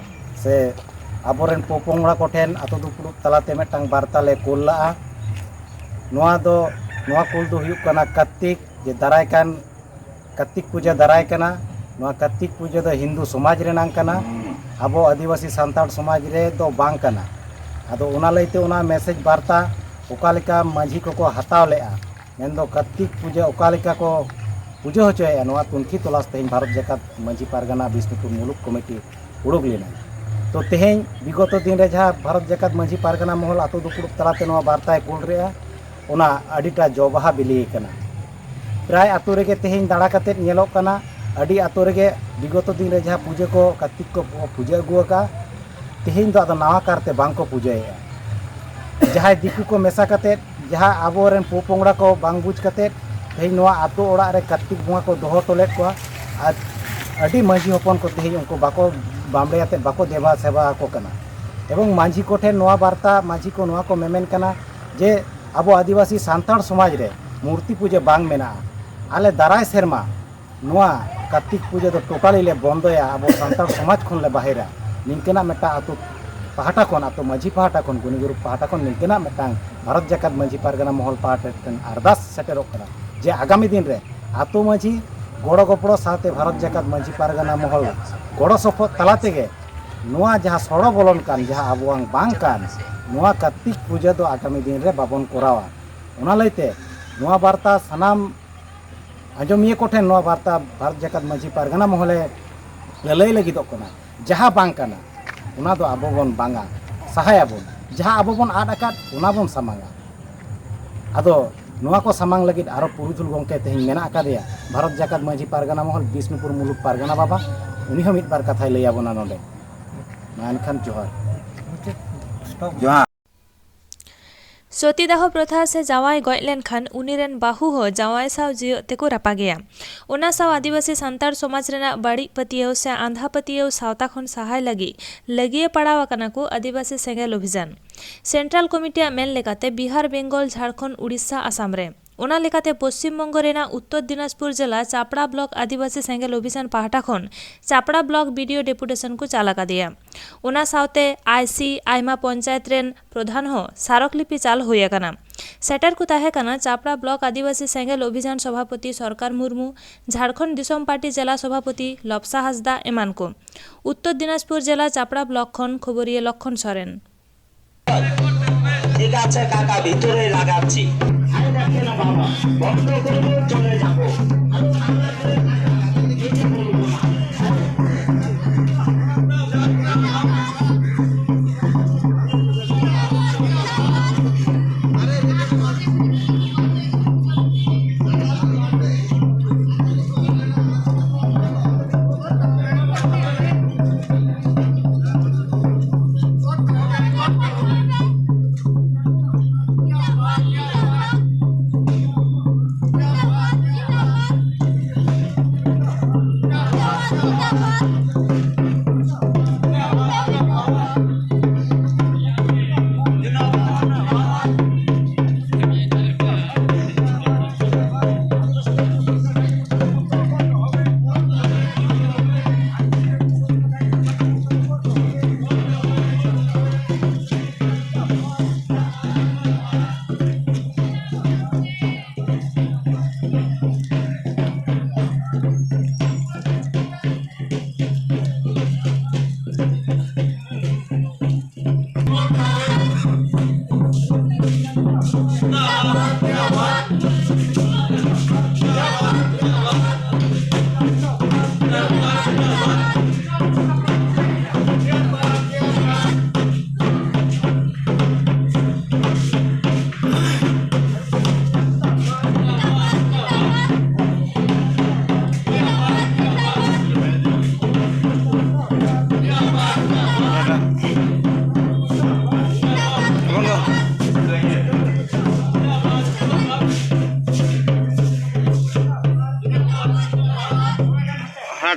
ᱥᱮ ᱟᱵᱚᱨᱮᱱ ᱯᱚᱯᱚᱝᱲᱟ ᱠᱚᱴᱷᱮᱱ ᱟᱛᱳ ᱫᱩᱯᱲᱩᱵ ᱛᱟᱞᱟᱛᱮ ᱢᱤᱫᱴᱟᱝ ᱵᱟᱨᱛᱟ ᱞᱮ ᱠᱳᱞ ᱞᱟᱜᱼᱟ᱾ ᱱᱚᱣᱟ ᱫᱚ, ᱱᱚᱣᱟ ᱠᱳᱞ ᱫᱚ ᱦᱩᱭᱩᱜ ᱠᱟᱱᱟ ᱠᱟᱨᱛᱤᱠ, ᱡᱮ ᱫᱟᱨᱟᱭ ᱠᱟᱱ ᱠᱟᱨᱛᱤᱠ ᱯᱩᱡᱟᱹ ᱫᱟᱨᱟᱭ ᱠᱟᱱᱟ᱾ ᱱᱚᱣᱟ ᱠᱟᱨᱛᱤᱠ ᱯᱩᱡᱟᱹ ᱫᱚ ᱦᱤᱱᱫᱩ ᱥᱚᱢᱟᱡᱽ ᱨᱮᱱᱟᱝ ᱠᱟᱱᱟ, ᱟᱵᱚ ᱟᱹᱫᱤᱵᱟᱹᱥᱤ ᱥᱟᱱᱛᱟᱲ ᱥᱚᱢᱟᱡᱽ ᱨᱮ ᱫᱚ ᱵᱟᱝ ᱠᱟᱱᱟ᱾ ᱟᱫᱚ ᱚᱱᱟ ᱞᱟᱹᱭᱛᱮ ᱚᱱᱟ ᱢᱮᱥᱮᱡᱽ ᱵᱟᱨᱛᱟ ᱚᱠᱟ ᱞᱮᱠᱟ ᱢᱟᱹᱡᱷᱤ ᱠᱚᱠᱚ ᱦᱟᱛᱟᱣ ᱞᱮᱜᱼᱟ, ᱢᱮᱱᱫᱚ ᱠᱟᱨᱛᱤᱠ ᱯᱩᱡᱟᱹ ᱚᱠᱟ ᱞᱮᱠᱟ ᱠᱚ ᱯᱩᱡᱟᱹ ᱦᱚᱪᱚᱭᱮᱫᱼᱟ, ᱱᱚᱣᱟ ᱛᱩᱱᱠᱷᱤ ᱛᱚᱞᱟᱥ ᱛᱮᱦᱮᱧ ᱵᱷᱟᱨᱚᱛ ᱡᱟᱠᱟᱛ ᱢᱟᱹᱡᱷᱤ ᱯᱟᱨᱜᱟᱱᱟ ᱵᱤᱥᱱᱩᱯᱩᱨ ᱢᱩᱞᱩᱠ ᱠᱚᱢᱤᱴᱤ ᱩᱰᱩᱠ ᱞᱮᱱᱟ᱾ ᱛᱚ, ᱛᱮᱦᱮᱧ ᱵᱤᱜᱚᱛᱚ ᱫᱤᱱ ᱨᱮ ᱡᱟᱦᱟᱸ ᱵᱷᱟᱨᱚᱛ ᱡᱟᱠᱟᱛ ᱢᱟᱹᱡᱷᱤ ᱯᱟᱨᱜᱟᱱᱟ ᱢᱚᱦᱚᱞ ᱟᱛᱳ ᱫᱩᱯᱲᱩᱵ ᱛᱟᱞᱟᱛᱮ ᱱᱚᱣᱟ ᱵᱟᱨᱛᱟᱭ ᱠᱩᱞ ᱨᱮᱜᱼᱟ, ᱚᱱᱟ ᱟᱹᱰᱤᱴᱟ ᱡᱚ ᱵᱟᱦᱟ ᱵᱤᱞᱤ ᱟᱠᱟᱱᱟ᱾ ᱯᱨᱟᱭ ᱟᱛᱳ ᱨᱮᱜᱮ ᱛᱮᱦᱮᱧ ᱫᱟᱬᱟ ᱠᱟᱛᱮᱫ ᱧᱮᱞᱚᱜ ᱠᱟᱱᱟ, ᱟᱹᱰᱤ ᱟᱛᱳ ᱨᱮᱜᱮ ᱵᱤᱜᱚᱛᱚ ᱫᱤᱱ ᱨᱮ ᱡᱟᱦᱟᱸ ᱯᱩᱡᱟᱹ ᱠᱚ ᱠᱟᱨᱛᱤᱠ ᱠᱚ ᱯᱩᱡᱟᱹ ᱟᱹᱜᱩ ᱟᱠᱟᱫᱼᱟ, ᱛᱮᱦᱮᱧ ᱫᱚ ᱟᱫᱚ ᱱᱟᱣᱟ ᱠᱟᱨᱛᱮ ᱵᱟᱝ ᱠᱚ ᱯᱩᱡᱟᱹᱭᱮᱫᱼᱟ᱾ ᱡᱟᱦᱟᱸᱭ ᱫᱤᱠᱩ ᱠᱚ ᱢᱮᱥᱟ ᱠᱟᱛᱮᱫ, ᱡᱟᱦᱟᱸ ᱟᱵᱚᱨᱮᱱ ᱯᱚᱯᱚᱝᱲᱟ ᱠᱚ ᱵᱟᱝ ᱵᱩᱡᱽ ᱠᱟᱛᱮᱫ ᱛᱮᱦᱮᱧ ᱱᱚᱣᱟ ᱟᱛᱳ ᱚᱲᱟᱜ ᱨᱮ ᱠᱟᱨᱛᱤᱠ ᱵᱚᱸᱜᱟ ᱠᱚ ᱫᱚᱦᱚ ᱦᱚᱴᱚ ᱞᱮᱫ ᱠᱚᱣᱟ᱾ ᱟᱨ ᱟᱹᱰᱤ ᱢᱟᱹᱡᱷᱤ ᱦᱚᱯᱚᱱ ᱠᱚ ᱛᱮᱦᱮᱧ ᱩᱱᱠᱩ ᱵᱟᱠᱚ ᱵᱟᱢᱲᱮ ᱟᱛᱮᱫ ᱵᱟᱠᱚ ᱫᱮᱵᱟ ᱥᱮᱵᱟ ᱟᱠᱚ ᱠᱟᱱᱟ᱾ ᱮᱵᱚᱝ ᱢᱟᱹᱡᱷᱤ ᱠᱚᱴᱷᱮᱱ ᱱᱚᱣᱟ ᱵᱟᱨᱛᱟ, ᱢᱟᱹᱡᱷᱤ ᱠᱚ ᱱᱚᱣᱟ ᱠᱚ ᱢᱮᱢᱮᱱ ᱠᱟᱱᱟ ᱡᱮ ᱟᱵᱚ ᱟᱹᱫᱤᱵᱟᱹᱥᱤ ᱥᱟᱱᱛᱟᱲ ᱥᱚᱢᱟᱡᱽ ᱨᱮ ᱢᱩᱨᱛᱤ ᱯᱩᱡᱟᱹ ᱵᱟᱝ ᱢᱮᱱᱟᱜᱼᱟ᱾ ᱟᱞᱮ ᱫᱟᱨᱟᱭ ᱥᱮᱨᱢᱟ ᱱᱚᱣᱟ ᱠᱟᱨᱛᱤᱠ ᱯᱩᱡᱟᱹ ᱫᱚ ᱴᱳᱴᱟᱞᱤ ᱞᱮ ᱵᱚᱱᱫᱚᱭᱟ, ᱟᱵᱚ ᱥᱟᱱᱛᱟᱲ ᱥᱚᱢᱟᱡᱽ ᱠᱷᱚᱱ ᱞᱮ ᱵᱟᱦᱮᱨᱟ᱾ ᱱᱤᱝᱠᱟᱹᱱᱟᱜ ᱢᱤᱫᱴᱟᱝ ᱟᱛᱳ ᱯᱟᱦᱴᱟ ᱠᱷᱚᱱ, ᱟᱛᱳ ᱢᱟᱹᱡᱷᱤ ᱯᱟᱦᱴᱟ ᱠᱷᱚᱱ, ᱜᱩᱱᱤ ᱜᱩᱨᱩᱯ ᱯᱟᱦᱴᱟ ᱠᱷᱚᱱ ᱱᱤᱝᱠᱟᱹᱱᱟᱜ ᱢᱤᱫᱴᱟᱝ ᱵᱷᱟᱨᱚᱛ ᱡᱟᱠᱟᱛ ᱢᱟᱹᱡᱷᱤ ᱯᱟᱨᱜᱟᱱᱟ ᱢᱚᱦᱚᱞ ᱯᱟᱦᱴᱟ ᱴᱷᱮᱱ ᱟᱨᱫᱟᱥ ᱥᱮᱴᱮᱨᱚᱜ ᱠᱟᱱᱟ ᱡᱮ ᱟᱜᱟᱢᱤ ᱫᱤᱱ ᱨᱮ ᱟᱛᱳ ᱢᱟᱹᱡᱷᱤ ᱜᱚᱲᱚ ᱜᱚᱯᱚᱲᱚ ᱥᱟᱶᱛᱮ ᱵᱷᱟᱨᱚᱛ ᱡᱟᱠᱟᱛ ᱢᱟᱹᱡᱷᱤ ᱯᱟᱨᱜᱟᱱᱟ ᱢᱚᱦᱚᱞ ᱜᱚᱲᱚ ᱥᱚᱯᱚᱦᱚᱫ ᱛᱟᱞᱟ ᱛᱮᱜᱮ ᱱᱚᱣᱟ ᱡᱟᱦᱟᱸ ᱥᱚᱲᱚ ᱵᱚᱞᱚᱱ ᱠᱟᱱ, ᱡᱟᱦᱟᱸ ᱟᱵᱚᱣᱟᱝ ᱵᱟᱝ ᱠᱟᱱ, ᱱᱚᱣᱟ ᱠᱟᱨᱛᱤᱠ ᱯᱩᱡᱟᱹ ᱫᱚ ᱟᱜᱟᱢᱤ ᱫᱤᱱ ᱨᱮ ᱵᱟᱵᱚᱱ ᱠᱚᱨᱟᱣᱟ᱾ ᱚᱱᱟ ᱞᱟᱹᱭᱛᱮ ᱱᱚᱣᱟ ᱵᱟᱨᱛᱟ ᱥᱟᱱᱟᱢ ᱟᱸᱡᱚᱢᱤᱭᱟᱹ ᱠᱚᱴᱷᱮᱱ ᱱᱚᱣᱟ ᱵᱟᱨᱛᱟ ᱵᱷᱟᱨᱚᱛ ᱡᱟᱠᱟᱛ ᱢᱟᱹᱡᱷᱤ ᱯᱟᱨᱜᱟᱱᱟ ᱢᱚᱦᱚᱞᱮ ᱞᱟᱹᱞᱟᱹᱭ ᱞᱟᱹᱜᱤᱫᱚᱜ ᱠᱟᱱᱟ᱾ ᱡᱟᱦᱟᱸ ᱵᱟᱝ ᱠᱟᱱᱟ, ᱚᱱᱟ ᱫᱚ ᱟᱵᱚ ᱵᱚᱱ ᱵᱟᱝᱟ, ᱥᱟᱦᱟᱭᱟᱵᱚᱱ᱾ ᱡᱟᱦᱟᱸ ᱟᱵᱚ ᱵᱚᱱ ᱟᱫ ᱟᱠᱟᱫ, ᱚᱱᱟ ᱵᱚᱱ ᱥᱟᱢᱟᱝᱟ᱾ ᱟᱫᱚ ᱱᱚᱣᱟ ᱠᱚ ᱥᱟᱢᱟᱝ ᱞᱟᱹᱜᱤᱫ ᱟᱨᱚ ᱯᱩᱨᱩᱫᱷᱩᱞ ᱜᱚᱢᱠᱮ ᱛᱮᱦᱮᱧ ᱢᱮᱱᱟᱜ ᱟᱠᱟᱫᱮᱭᱟ, ᱵᱷᱟᱨᱚᱛ ᱡᱟᱠᱟᱛ ᱢᱟᱹᱡᱷᱤ ᱯᱟᱨᱜᱟᱱᱟ ᱢᱚᱦᱚᱞ ᱵᱤᱥᱱᱩᱯᱩᱨ ᱢᱩᱞᱩᱠ ᱯᱟᱨᱜᱟᱱᱟ ᱵᱟᱵᱟ, ᱩᱱᱤ ᱦᱚᱸ ᱢᱤᱫ ᱵᱟᱨ ᱠᱟᱛᱷᱟᱭ ᱞᱟᱹᱭ ᱟᱵᱚᱱᱟ ᱱᱚᱰᱮ᱾ ᱢᱟ ᱮᱱᱠᱷᱟᱱ ᱡᱚᱦᱟᱨ᱾ ᱡᱚᱦᱟᱨ᱾ ᱥᱚᱛᱤᱫᱟᱦᱚ ᱯᱨᱚᱛᱷᱟ ᱥᱮ ᱡᱟᱶᱟᱭ ᱜᱚᱡ ᱞᱮᱱᱠᱷᱟᱱ ᱩᱱᱤ ᱨᱮᱱ ᱵᱟᱹᱦᱩ ᱦᱚᱸ ᱡᱟᱶᱟᱭ ᱥᱟᱶ ᱡᱤᱣᱮᱫ ᱛᱮᱠᱚ ᱨᱟᱯᱟᱜᱮᱭᱟ᱾ ᱚᱱᱟ ᱥᱟᱶ ᱟᱹᱫᱤᱵᱟᱹᱥᱤ ᱥᱟᱱᱛᱟᱲ ᱥᱚᱢᱟᱡᱽ ᱨᱮᱱᱟᱜ ᱵᱟᱹᱲᱤᱡ ᱯᱟᱹᱛᱭᱟᱹᱣ ᱥᱮ ᱟᱸᱫᱷᱟ ᱯᱟᱹᱛᱭᱟᱹᱣ ᱥᱟᱶᱛᱟ ᱠᱷᱚᱱ ᱥᱟᱦᱟᱭ ᱞᱟᱹᱜᱤᱫ ᱞᱟᱹᱜᱤᱭᱟᱹ ᱯᱟᱲᱟᱣ ᱟᱠᱟᱱᱟ ᱠᱚ ᱟᱹᱫᱤᱵᱟᱹᱥᱤ ᱥᱮᱸᱜᱮᱞ ᱚᱵᱷᱤᱡᱟᱱ᱾ ᱥᱮᱱᱴᱨᱟᱞ ᱠᱚᱢᱤᱴᱤᱭᱟᱜ ᱢᱮᱱ ᱞᱮᱠᱟᱛᱮ ᱵᱤᱦᱟᱨ, ᱵᱮᱝᱜᱚᱞ, ᱡᱷᱟᱲᱠᱷᱚᱸᱰ, ᱩᱲᱤᱥᱥᱟ, ᱟᱥᱟᱢ ᱨᱮ, ᱚᱱᱟ ᱞᱮᱠᱟᱛᱮ ᱯᱚᱥᱪᱤᱢ ᱵᱚᱝᱜᱚ ᱨᱮᱱᱟᱜ ᱩᱛᱛᱚᱨ ᱫᱤᱱᱟᱡᱽᱯᱩᱨ ᱡᱮᱞᱟ ᱪᱟᱯᱲᱟ ᱵᱞᱚᱠ ᱟᱹᱫᱤᱵᱟᱹᱥᱤ ᱥᱮᱸᱜᱮᱞ ᱚᱵᱷᱤᱡᱟᱱ ᱯᱟᱦᱴᱟ ᱠᱷᱚᱱ ᱪᱟᱯᱲᱟ ᱵᱞᱚᱠ ᱵᱤᱰᱤᱳ ᱰᱮᱯᱩᱴᱮᱥᱚᱱ ᱠᱚ ᱪᱟᱞ ᱟᱠᱟᱫᱮᱭᱟ᱾ ᱚᱱᱟ ᱥᱟᱶᱛᱮ ᱟᱭᱥᱤ ᱟᱭᱢᱟ ᱯᱚᱧᱪᱟᱭᱮᱛ ᱨᱮᱱ ᱯᱨᱚᱫᱷᱟᱱ ᱦᱚᱸ ᱥᱟᱨᱚᱠ ᱞᱤᱯᱤ ᱪᱟᱞ ᱦᱩᱭ ᱟᱠᱟᱱᱟ᱾ ᱥᱮᱴᱮᱨ ᱠᱚ ᱛᱟᱦᱮᱸ ᱠᱟᱱᱟ ᱪᱟᱯᱲᱟ ᱵᱞᱚᱠ ᱟᱹᱫᱤᱵᱟᱹᱥᱤ ᱥᱮᱸᱜᱮᱞ ᱚᱵᱷᱤᱡᱟᱱ ᱥᱚᱵᱷᱟᱯᱚᱛᱤ ᱥᱚᱨᱠᱟᱨ ᱢᱩᱨᱢᱩ, ঝাড়খণ্ড ᱫᱤᱥᱚᱢ ᱯᱟᱨᱴᱤ ᱡᱮᱞᱟ ᱥᱚᱵᱷᱟᱯᱚᱛᱤ ᱞᱚᱯᱥᱟ ᱦᱟᱸᱥᱫᱟ ᱮᱢᱟᱱ ᱠᱚ᱾ ᱩᱛᱛᱚᱨ ᱫᱤᱱᱟᱡᱽᱯᱩᱨ ᱡᱮᱞᱟ ᱪᱟᱯᱲᱟ ᱵᱞᱚᱠ ᱠᱷᱚᱱ ᱠᱷᱚᱵᱚᱨᱤᱭᱟᱹ ᱞᱚᱠᱷᱚᱱ ᱥᱚᱨᱮᱱ᱾ ঠিক আছে কাকা, ভিতরে লাগাচ্ছি। আরে দেখে না বাবা, বন্ধ করবো, চলে যাবো।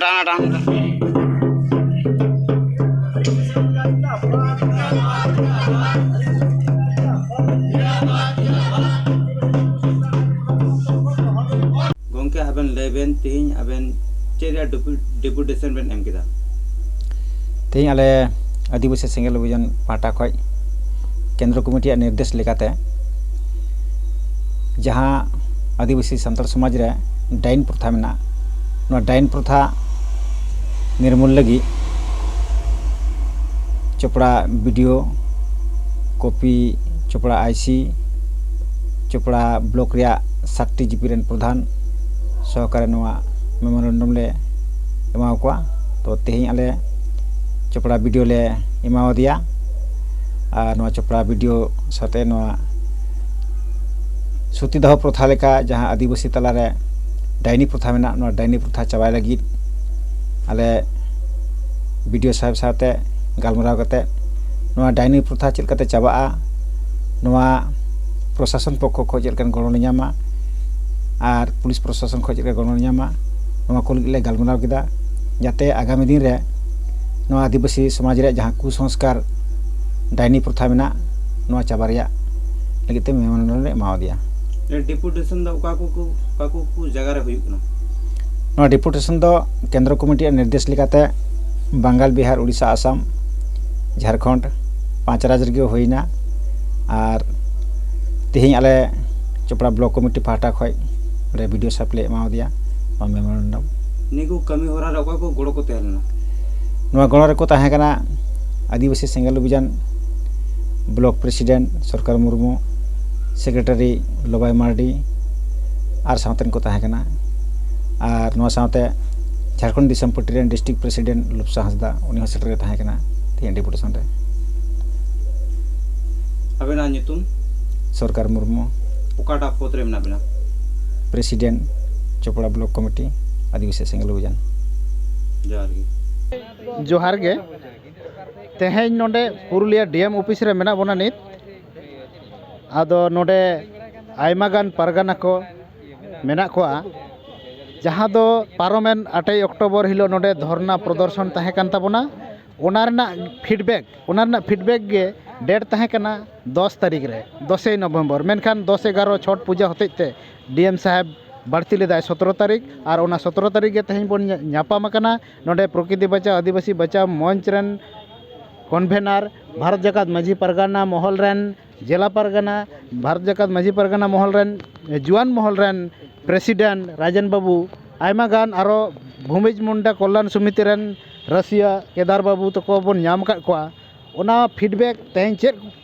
ᱴᱟᱱᱟ ᱴᱟᱱᱟ᱾ ᱜᱚᱢᱠᱮ, ᱟᱵᱮᱱ ᱞᱟᱹᱭ ᱵᱮᱱ, ᱛᱮᱦᱮᱧ ᱟᱵᱮᱱ ᱪᱮᱫ ᱨᱮᱭᱟᱜ ᱰᱮᱯᱩ-, ᱰᱮᱯᱩᱴᱮᱥᱚᱱ ᱵᱮᱱ ᱮᱢ ᱠᱮᱫᱟ? ᱛᱮᱦᱮᱧ ᱟᱞᱮ ᱟᱹᱫᱤᱵᱟᱹᱥᱤ ᱥᱮᱸᱜᱮᱞ ᱚᱵᱷᱤᱡᱟᱱ ᱯᱟᱦᱴᱟ ᱠᱷᱚᱱ ᱠᱮᱱᱫᱨᱚ ᱠᱚᱢᱤᱴᱤᱭᱟᱜ ᱱᱤᱨᱫᱮᱥ ᱞᱮᱠᱟᱛᱮ ᱡᱟᱦᱟᱸ ᱟᱹᱫᱤᱵᱟᱹᱥᱤ ᱥᱟᱱᱛᱟᱲ ᱥᱚᱢᱟᱡᱽ ᱨᱮ ᱰᱟᱭᱤᱱ ᱯᱨᱚᱛᱷᱟ ᱢᱮᱱᱟᱜᱼᱟ, ᱱᱚᱣᱟ ᱰᱟᱭᱤᱱ ᱯᱨᱚᱛᱷᱟ ᱱᱤᱨᱢᱩᱞ ᱞᱟᱹᱜᱤᱫ ᱪᱚᱯᱲᱟ ᱵᱤ ᱰᱤ ᱳ, ᱠᱚᱯᱤ ᱪᱚᱯᱲᱟ ᱟᱭ ᱥᱤ, ᱪᱚᱯᱲᱟ ᱵᱞᱚᱠ ᱨᱮᱭᱟᱜ ᱥᱟᱛᱴᱤ ᱡᱤᱯᱤ ᱨᱮᱱ ᱯᱨᱚᱫᱷᱟᱱ ᱥᱚᱦᱚᱠᱟᱨᱮ ᱱᱚᱣᱟ ᱢᱮᱢᱳᱨᱮᱱᱰᱟᱢ ᱞᱮ ᱮᱢᱟᱣ ᱠᱚᱣᱟ᱾ ᱛᱚ, ᱛᱮᱦᱮᱧ ᱟᱞᱮ ᱪᱚᱯᱲᱟ ᱵᱤ ᱰᱤ ᱳ ᱞᱮ ᱮᱢᱟᱣᱟᱫᱮᱭᱟ᱾ ᱟᱨ ᱱᱚᱣᱟ ᱪᱚᱯᱲᱟ ᱵᱤ ᱰᱤ ᱳ ᱥᱟᱛᱮ ᱱᱚᱣᱟ ᱥᱩᱛᱤ ᱫᱚᱦᱚ ᱯᱨᱚᱛᱷᱟ ᱞᱮᱠᱟ ᱡᱟᱦᱟᱸ ᱟᱹᱫᱤᱵᱟᱹᱥᱤ ᱛᱟᱞᱟᱨᱮ ᱰᱟᱭᱱᱤ ᱯᱨᱚᱛᱷᱟ ᱢᱮᱱᱟᱜ, ᱱᱚᱣᱟ ᱰᱟᱭᱱᱤ ᱯᱨᱚᱛᱷᱟ ᱪᱟᱵᱟᱭ ᱞᱟᱹᱜᱤᱫ ᱟᱞᱮ ᱵᱤ ᱰᱤ ᱳ ᱥᱟᱦᱮᱵᱽ ᱥᱟᱶᱛᱮ ᱜᱟᱞᱢᱟᱨᱟᱣ ᱠᱟᱛᱮ ᱱᱚᱣᱟ ᱰᱟᱭᱱᱤ ᱯᱨᱚᱛᱷᱟ ᱪᱮᱫ ᱞᱮᱠᱟᱛᱮ ᱪᱟᱵᱟᱜᱼᱟ, ᱱᱚᱣᱟ ᱯᱨᱚᱥᱟᱥᱚᱱ ᱯᱚᱠᱠᱷᱚ ᱠᱷᱚᱱ ᱪᱮᱫ ᱞᱮᱠᱟᱱ ᱜᱚᱲᱚ ᱞᱮ ᱧᱟᱢᱟ ᱟᱨ ᱯᱩᱞᱤᱥ ᱯᱨᱚᱥᱟᱥᱚᱱ ᱠᱷᱚᱱ ᱪᱮᱫ ᱞᱮᱠᱟ ᱜᱚᱲᱚ ᱞᱮ ᱧᱟᱢᱟ, ᱱᱚᱣᱟ ᱠᱚ ᱞᱟᱹᱜᱤᱫ ᱞᱮ ᱜᱟᱞᱢᱟᱨᱟᱣ ᱠᱮᱫᱟ, ᱡᱟᱛᱮ ᱟᱜᱟᱢᱤ ᱫᱤᱱ ᱨᱮ ᱱᱚᱣᱟ ᱟᱹᱫᱤᱵᱟᱹᱥᱤ ᱥᱚᱢᱟᱡᱽ ᱨᱮᱭᱟᱜ ᱡᱟᱦᱟᱸ ᱠᱩᱥᱚᱝᱥᱠᱟᱨ ᱰᱟᱭᱱᱤ ᱯᱨᱚᱛᱷᱟ ᱢᱮᱱᱟᱜ, ᱱᱚᱣᱟ ᱪᱟᱵᱟ ᱨᱮᱭᱟᱜ ᱞᱟᱹᱜᱤᱫ ᱛᱮ ᱢᱮᱢᱳᱨᱮᱱᱰᱟᱢ ᱞᱮ ᱮᱢᱟᱣᱟᱫᱮᱭᱟ᱾ ᱰᱮᱯᱩᱴᱮᱥᱚᱱ ᱫᱚ ᱚᱠᱟ ᱠᱚ, ᱚᱠᱟ ᱠᱚ, ᱠᱚ ᱡᱟᱭᱜᱟ ᱨᱮ ᱦᱩᱭᱩᱜ ᱠᱟᱱᱟ? ᱱᱚᱣᱟ ᱰᱮᱯᱩᱴᱮᱥᱚᱱ ᱫᱚ ᱠᱮᱱᱫᱨᱚ ᱠᱚᱢᱤᱴᱤᱭᱟᱜ ᱱᱤᱨᱫᱮᱥ ᱞᱮᱠᱟᱛᱮ ᱵᱟᱝᱜᱟᱞ, ᱵᱤᱦᱟᱨ, ᱩᱲᱤᱥᱥᱟ, ᱟᱥᱟᱢ, ᱡᱷᱟᱲᱠᱷᱚᱸᱰ, ᱯᱟᱸᱪ ᱨᱟᱡᱽ ᱨᱮᱜᱮ ᱦᱩᱭᱱᱟ᱾ ᱟᱨ ᱛᱮᱦᱮᱧ ᱟᱞᱮ ᱪᱚᱯᱲᱟ ᱵᱞᱚᱠ ᱠᱚᱢᱤᱴᱤ ᱯᱟᱦᱴᱟ ᱠᱷᱚᱱ ᱚᱸᱰᱮ ᱵᱤ ᱰᱤ ᱳ ᱥᱟᱦᱮᱵᱽ ᱞᱮ ᱮᱢᱟᱣᱟᱫᱮᱭᱟ ᱱᱚᱣᱟ ᱢᱮᱢᱳᱨᱮᱱᱰᱟᱢ᱾ ᱱᱤᱭᱟᱹ ᱠᱚ ᱠᱟᱹᱢᱤ ᱦᱚᱨᱟ ᱨᱮ ᱚᱠᱚᱭ ᱠᱚ ᱜᱚᱲᱚ ᱠᱚ ᱛᱟᱦᱮᱸ ᱞᱮᱱᱟ? ᱱᱚᱣᱟ ᱜᱚᱲᱚ ᱨᱮᱠᱚ ᱛᱟᱦᱮᱸ ᱠᱟᱱᱟ ᱟᱹᱫᱤᱵᱟᱹᱥᱤ ᱥᱮᱸᱜᱮᱞ ᱚᱵᱷᱤᱡᱟᱱ ᱵᱞᱚᱠ ᱯᱨᱮᱥᱤᱰᱮᱱᱴ ᱥᱚᱨᱠᱟᱨ ᱢᱩᱨᱢᱩ, ᱥᱮᱠᱨᱮᱴᱟᱨᱤ ᱞᱚᱵᱟᱭ ᱢᱟᱨᱰᱤ ᱟᱨ ᱥᱟᱶᱛᱮᱱ ᱠᱚ ᱛᱟᱦᱮᱸ ᱠᱟᱱᱟ᱾ ᱟᱨ ᱱᱚᱣᱟ ᱥᱟᱶᱛᱮ ᱡᱷᱟᱲᱠᱷᱚᱸᱰ ᱫᱤᱥᱚᱢ ᱯᱟᱨᱴᱤ ᱨᱮᱱ ᱰᱤᱥᱴᱨᱤᱠᱴ ᱯᱨᱮᱥᱤᱰᱮᱱᱴ ᱞᱩᱯᱥᱟ ᱦᱟᱸᱥᱫᱟ, ᱩᱱᱤ ᱦᱚᱸ ᱥᱮᱴᱮᱨ ᱜᱮ ᱛᱟᱦᱮᱸ ᱠᱟᱱᱟ ᱛᱮᱦᱮᱧ ᱰᱮᱯᱩᱴᱮᱥᱚᱱ ᱨᱮ᱾ ᱟᱵᱮᱱᱟᱜ ᱧᱩᱛᱩᱢ? ᱥᱚᱨᱠᱟᱨ ᱢᱩᱨᱢᱩ᱾ ᱚᱠᱟᱴᱟᱜ ᱯᱚᱫᱽ ᱨᱮ ᱢᱮᱱᱟᱜ ᱵᱮᱱᱟ? ᱯᱨᱮᱥᱤᱰᱮᱱᱴ, ᱪᱚᱯᱲᱟ ᱵᱞᱚᱠ ᱠᱚᱢᱤᱴᱤ, ᱟᱹᱫᱤᱵᱟᱹᱥᱤ ᱥᱮᱸᱜᱮᱞ ᱚᱵᱷᱤᱡᱟᱱ᱾ ᱡᱚᱦᱟᱨ ᱜᱮ᱾ ᱡᱚᱦᱟᱨ ᱜᱮ᱾ ᱛᱮᱦᱮᱧ ᱱᱚᱰᱮ ᱯᱩᱨᱩᱞᱤᱭᱟᱹ ᱰᱤ ᱮᱢ ᱚᱯᱷᱤᱥ ᱨᱮ ᱢᱮᱱᱟᱜ ᱵᱚᱱᱟ ᱱᱤᱛ᱾ ᱟᱫᱚ ᱱᱚᱰᱮ ᱟᱭᱢᱟ ᱜᱟᱱ ᱯᱟᱨᱜᱟᱱᱟ ᱠᱚ ᱢᱮᱱᱟᱜ ᱠᱚᱣᱟ᱾ ᱡᱟᱦᱟᱸ ᱫᱚ ᱯᱟᱨᱚᱢᱮᱱ ᱟᱴᱮᱭ ᱚᱠᱴᱳᱵᱚᱨ ᱦᱤᱞᱳᱜ ᱱᱚᱰᱮ ᱫᱷᱚᱨᱱᱟ ᱯᱨᱚᱫᱚᱨᱥᱚᱱ ᱛᱟᱦᱮᱸ ᱠᱟᱱ ᱛᱟᱵᱚᱱᱟ, ᱚᱱᱟ ᱨᱮᱱᱟᱜ ᱯᱷᱤᱰᱵᱮᱠ, ᱚᱱᱟ ᱨᱮᱱᱟᱜ ᱯᱷᱤᱰᱵᱮᱠ ᱜᱮ ᱰᱮᱴ ᱛᱟᱦᱮᱸ ᱠᱟᱱᱟ ᱫᱚᱥ ᱛᱟᱹᱨᱤᱠᱷ ᱨᱮ, ᱫᱚᱥᱮᱭ ᱱᱚᱵᱷᱮᱢᱵᱚᱨ᱾ ᱢᱮᱱᱠᱷᱟᱱ ᱫᱚᱥ ᱮᱜᱟᱨᱚ ᱪᱷᱚᱴ ᱯᱩᱡᱟᱹ ᱦᱚᱛᱮᱡ ᱛᱮ ᱰᱤ ᱮᱢ ᱥᱟᱦᱮᱵᱽ ᱵᱟᱹᱲᱛᱤ ᱞᱮᱫᱟᱭ ᱥᱚᱛᱨᱚ ᱛᱟᱹᱨᱤᱠᱷ, ᱟᱨ ᱚᱱᱟ ᱥᱚᱛᱨᱚ ᱛᱟᱹᱨᱤᱠᱷ ᱜᱮ ᱛᱮᱦᱮᱧ ᱵᱚᱱ ᱧᱟ-, ᱧᱟᱯᱟᱢ ᱟᱠᱟᱱᱟ᱾ ᱱᱚᱰᱮ ᱯᱨᱚᱠᱨᱤᱛᱤ ᱵᱟᱧᱪᱟᱣ ᱟᱹᱫᱤᱵᱟᱹᱥᱤ ᱵᱟᱧᱪᱟᱣ ᱢᱚᱧᱪ ᱨᱮᱱ ᱠᱚᱱᱵᱷᱮᱱᱟᱨ, ᱵᱷᱟᱨᱚᱛ ᱡᱟᱠᱟᱛ ᱢᱟᱹᱡᱷᱤ ᱯᱟᱨᱜᱟᱱᱟ ᱢᱚᱦᱚᱞ ᱨᱮᱱ ᱡᱮᱞᱟ ᱯᱟᱨᱜᱟᱱᱟ, ᱵᱷᱟᱨᱚᱛ ᱡᱟᱠᱟᱛ ᱢᱟᱹᱡᱷᱤ ᱯᱟᱨᱜᱟᱱᱟ ᱢᱚᱦᱚᱞ ᱨᱮᱱ, ᱡᱩᱣᱟᱹᱱ ᱢᱚᱦᱚᱞ ᱨᱮᱱ ᱯᱨᱮᱥᱤᱰᱮᱱᱴ ᱨᱟᱡᱮᱱ ᱵᱟᱹᱵᱩ, ᱟᱭᱢᱟ ᱜᱟᱱ ᱟᱨᱚ ᱵᱷᱩᱢᱤᱡᱽ ᱢᱩᱱᱰᱟ ᱠᱚᱞᱞᱟᱱ ᱥᱚᱢᱤᱛᱤ ᱨᱮᱱ ᱨᱟᱹᱥᱤᱭᱟᱹ ᱠᱮᱫᱟᱨ ᱵᱟᱹᱵᱩ ᱛᱟᱠᱚ ᱵᱚᱱ ᱧᱟᱢ ᱟᱠᱟᱫ ᱠᱚᱣᱟ᱾ ᱚᱱᱟ ᱯᱷᱤᱰᱵᱮᱠ ᱛᱮᱦᱮᱧ ᱪᱮᱫ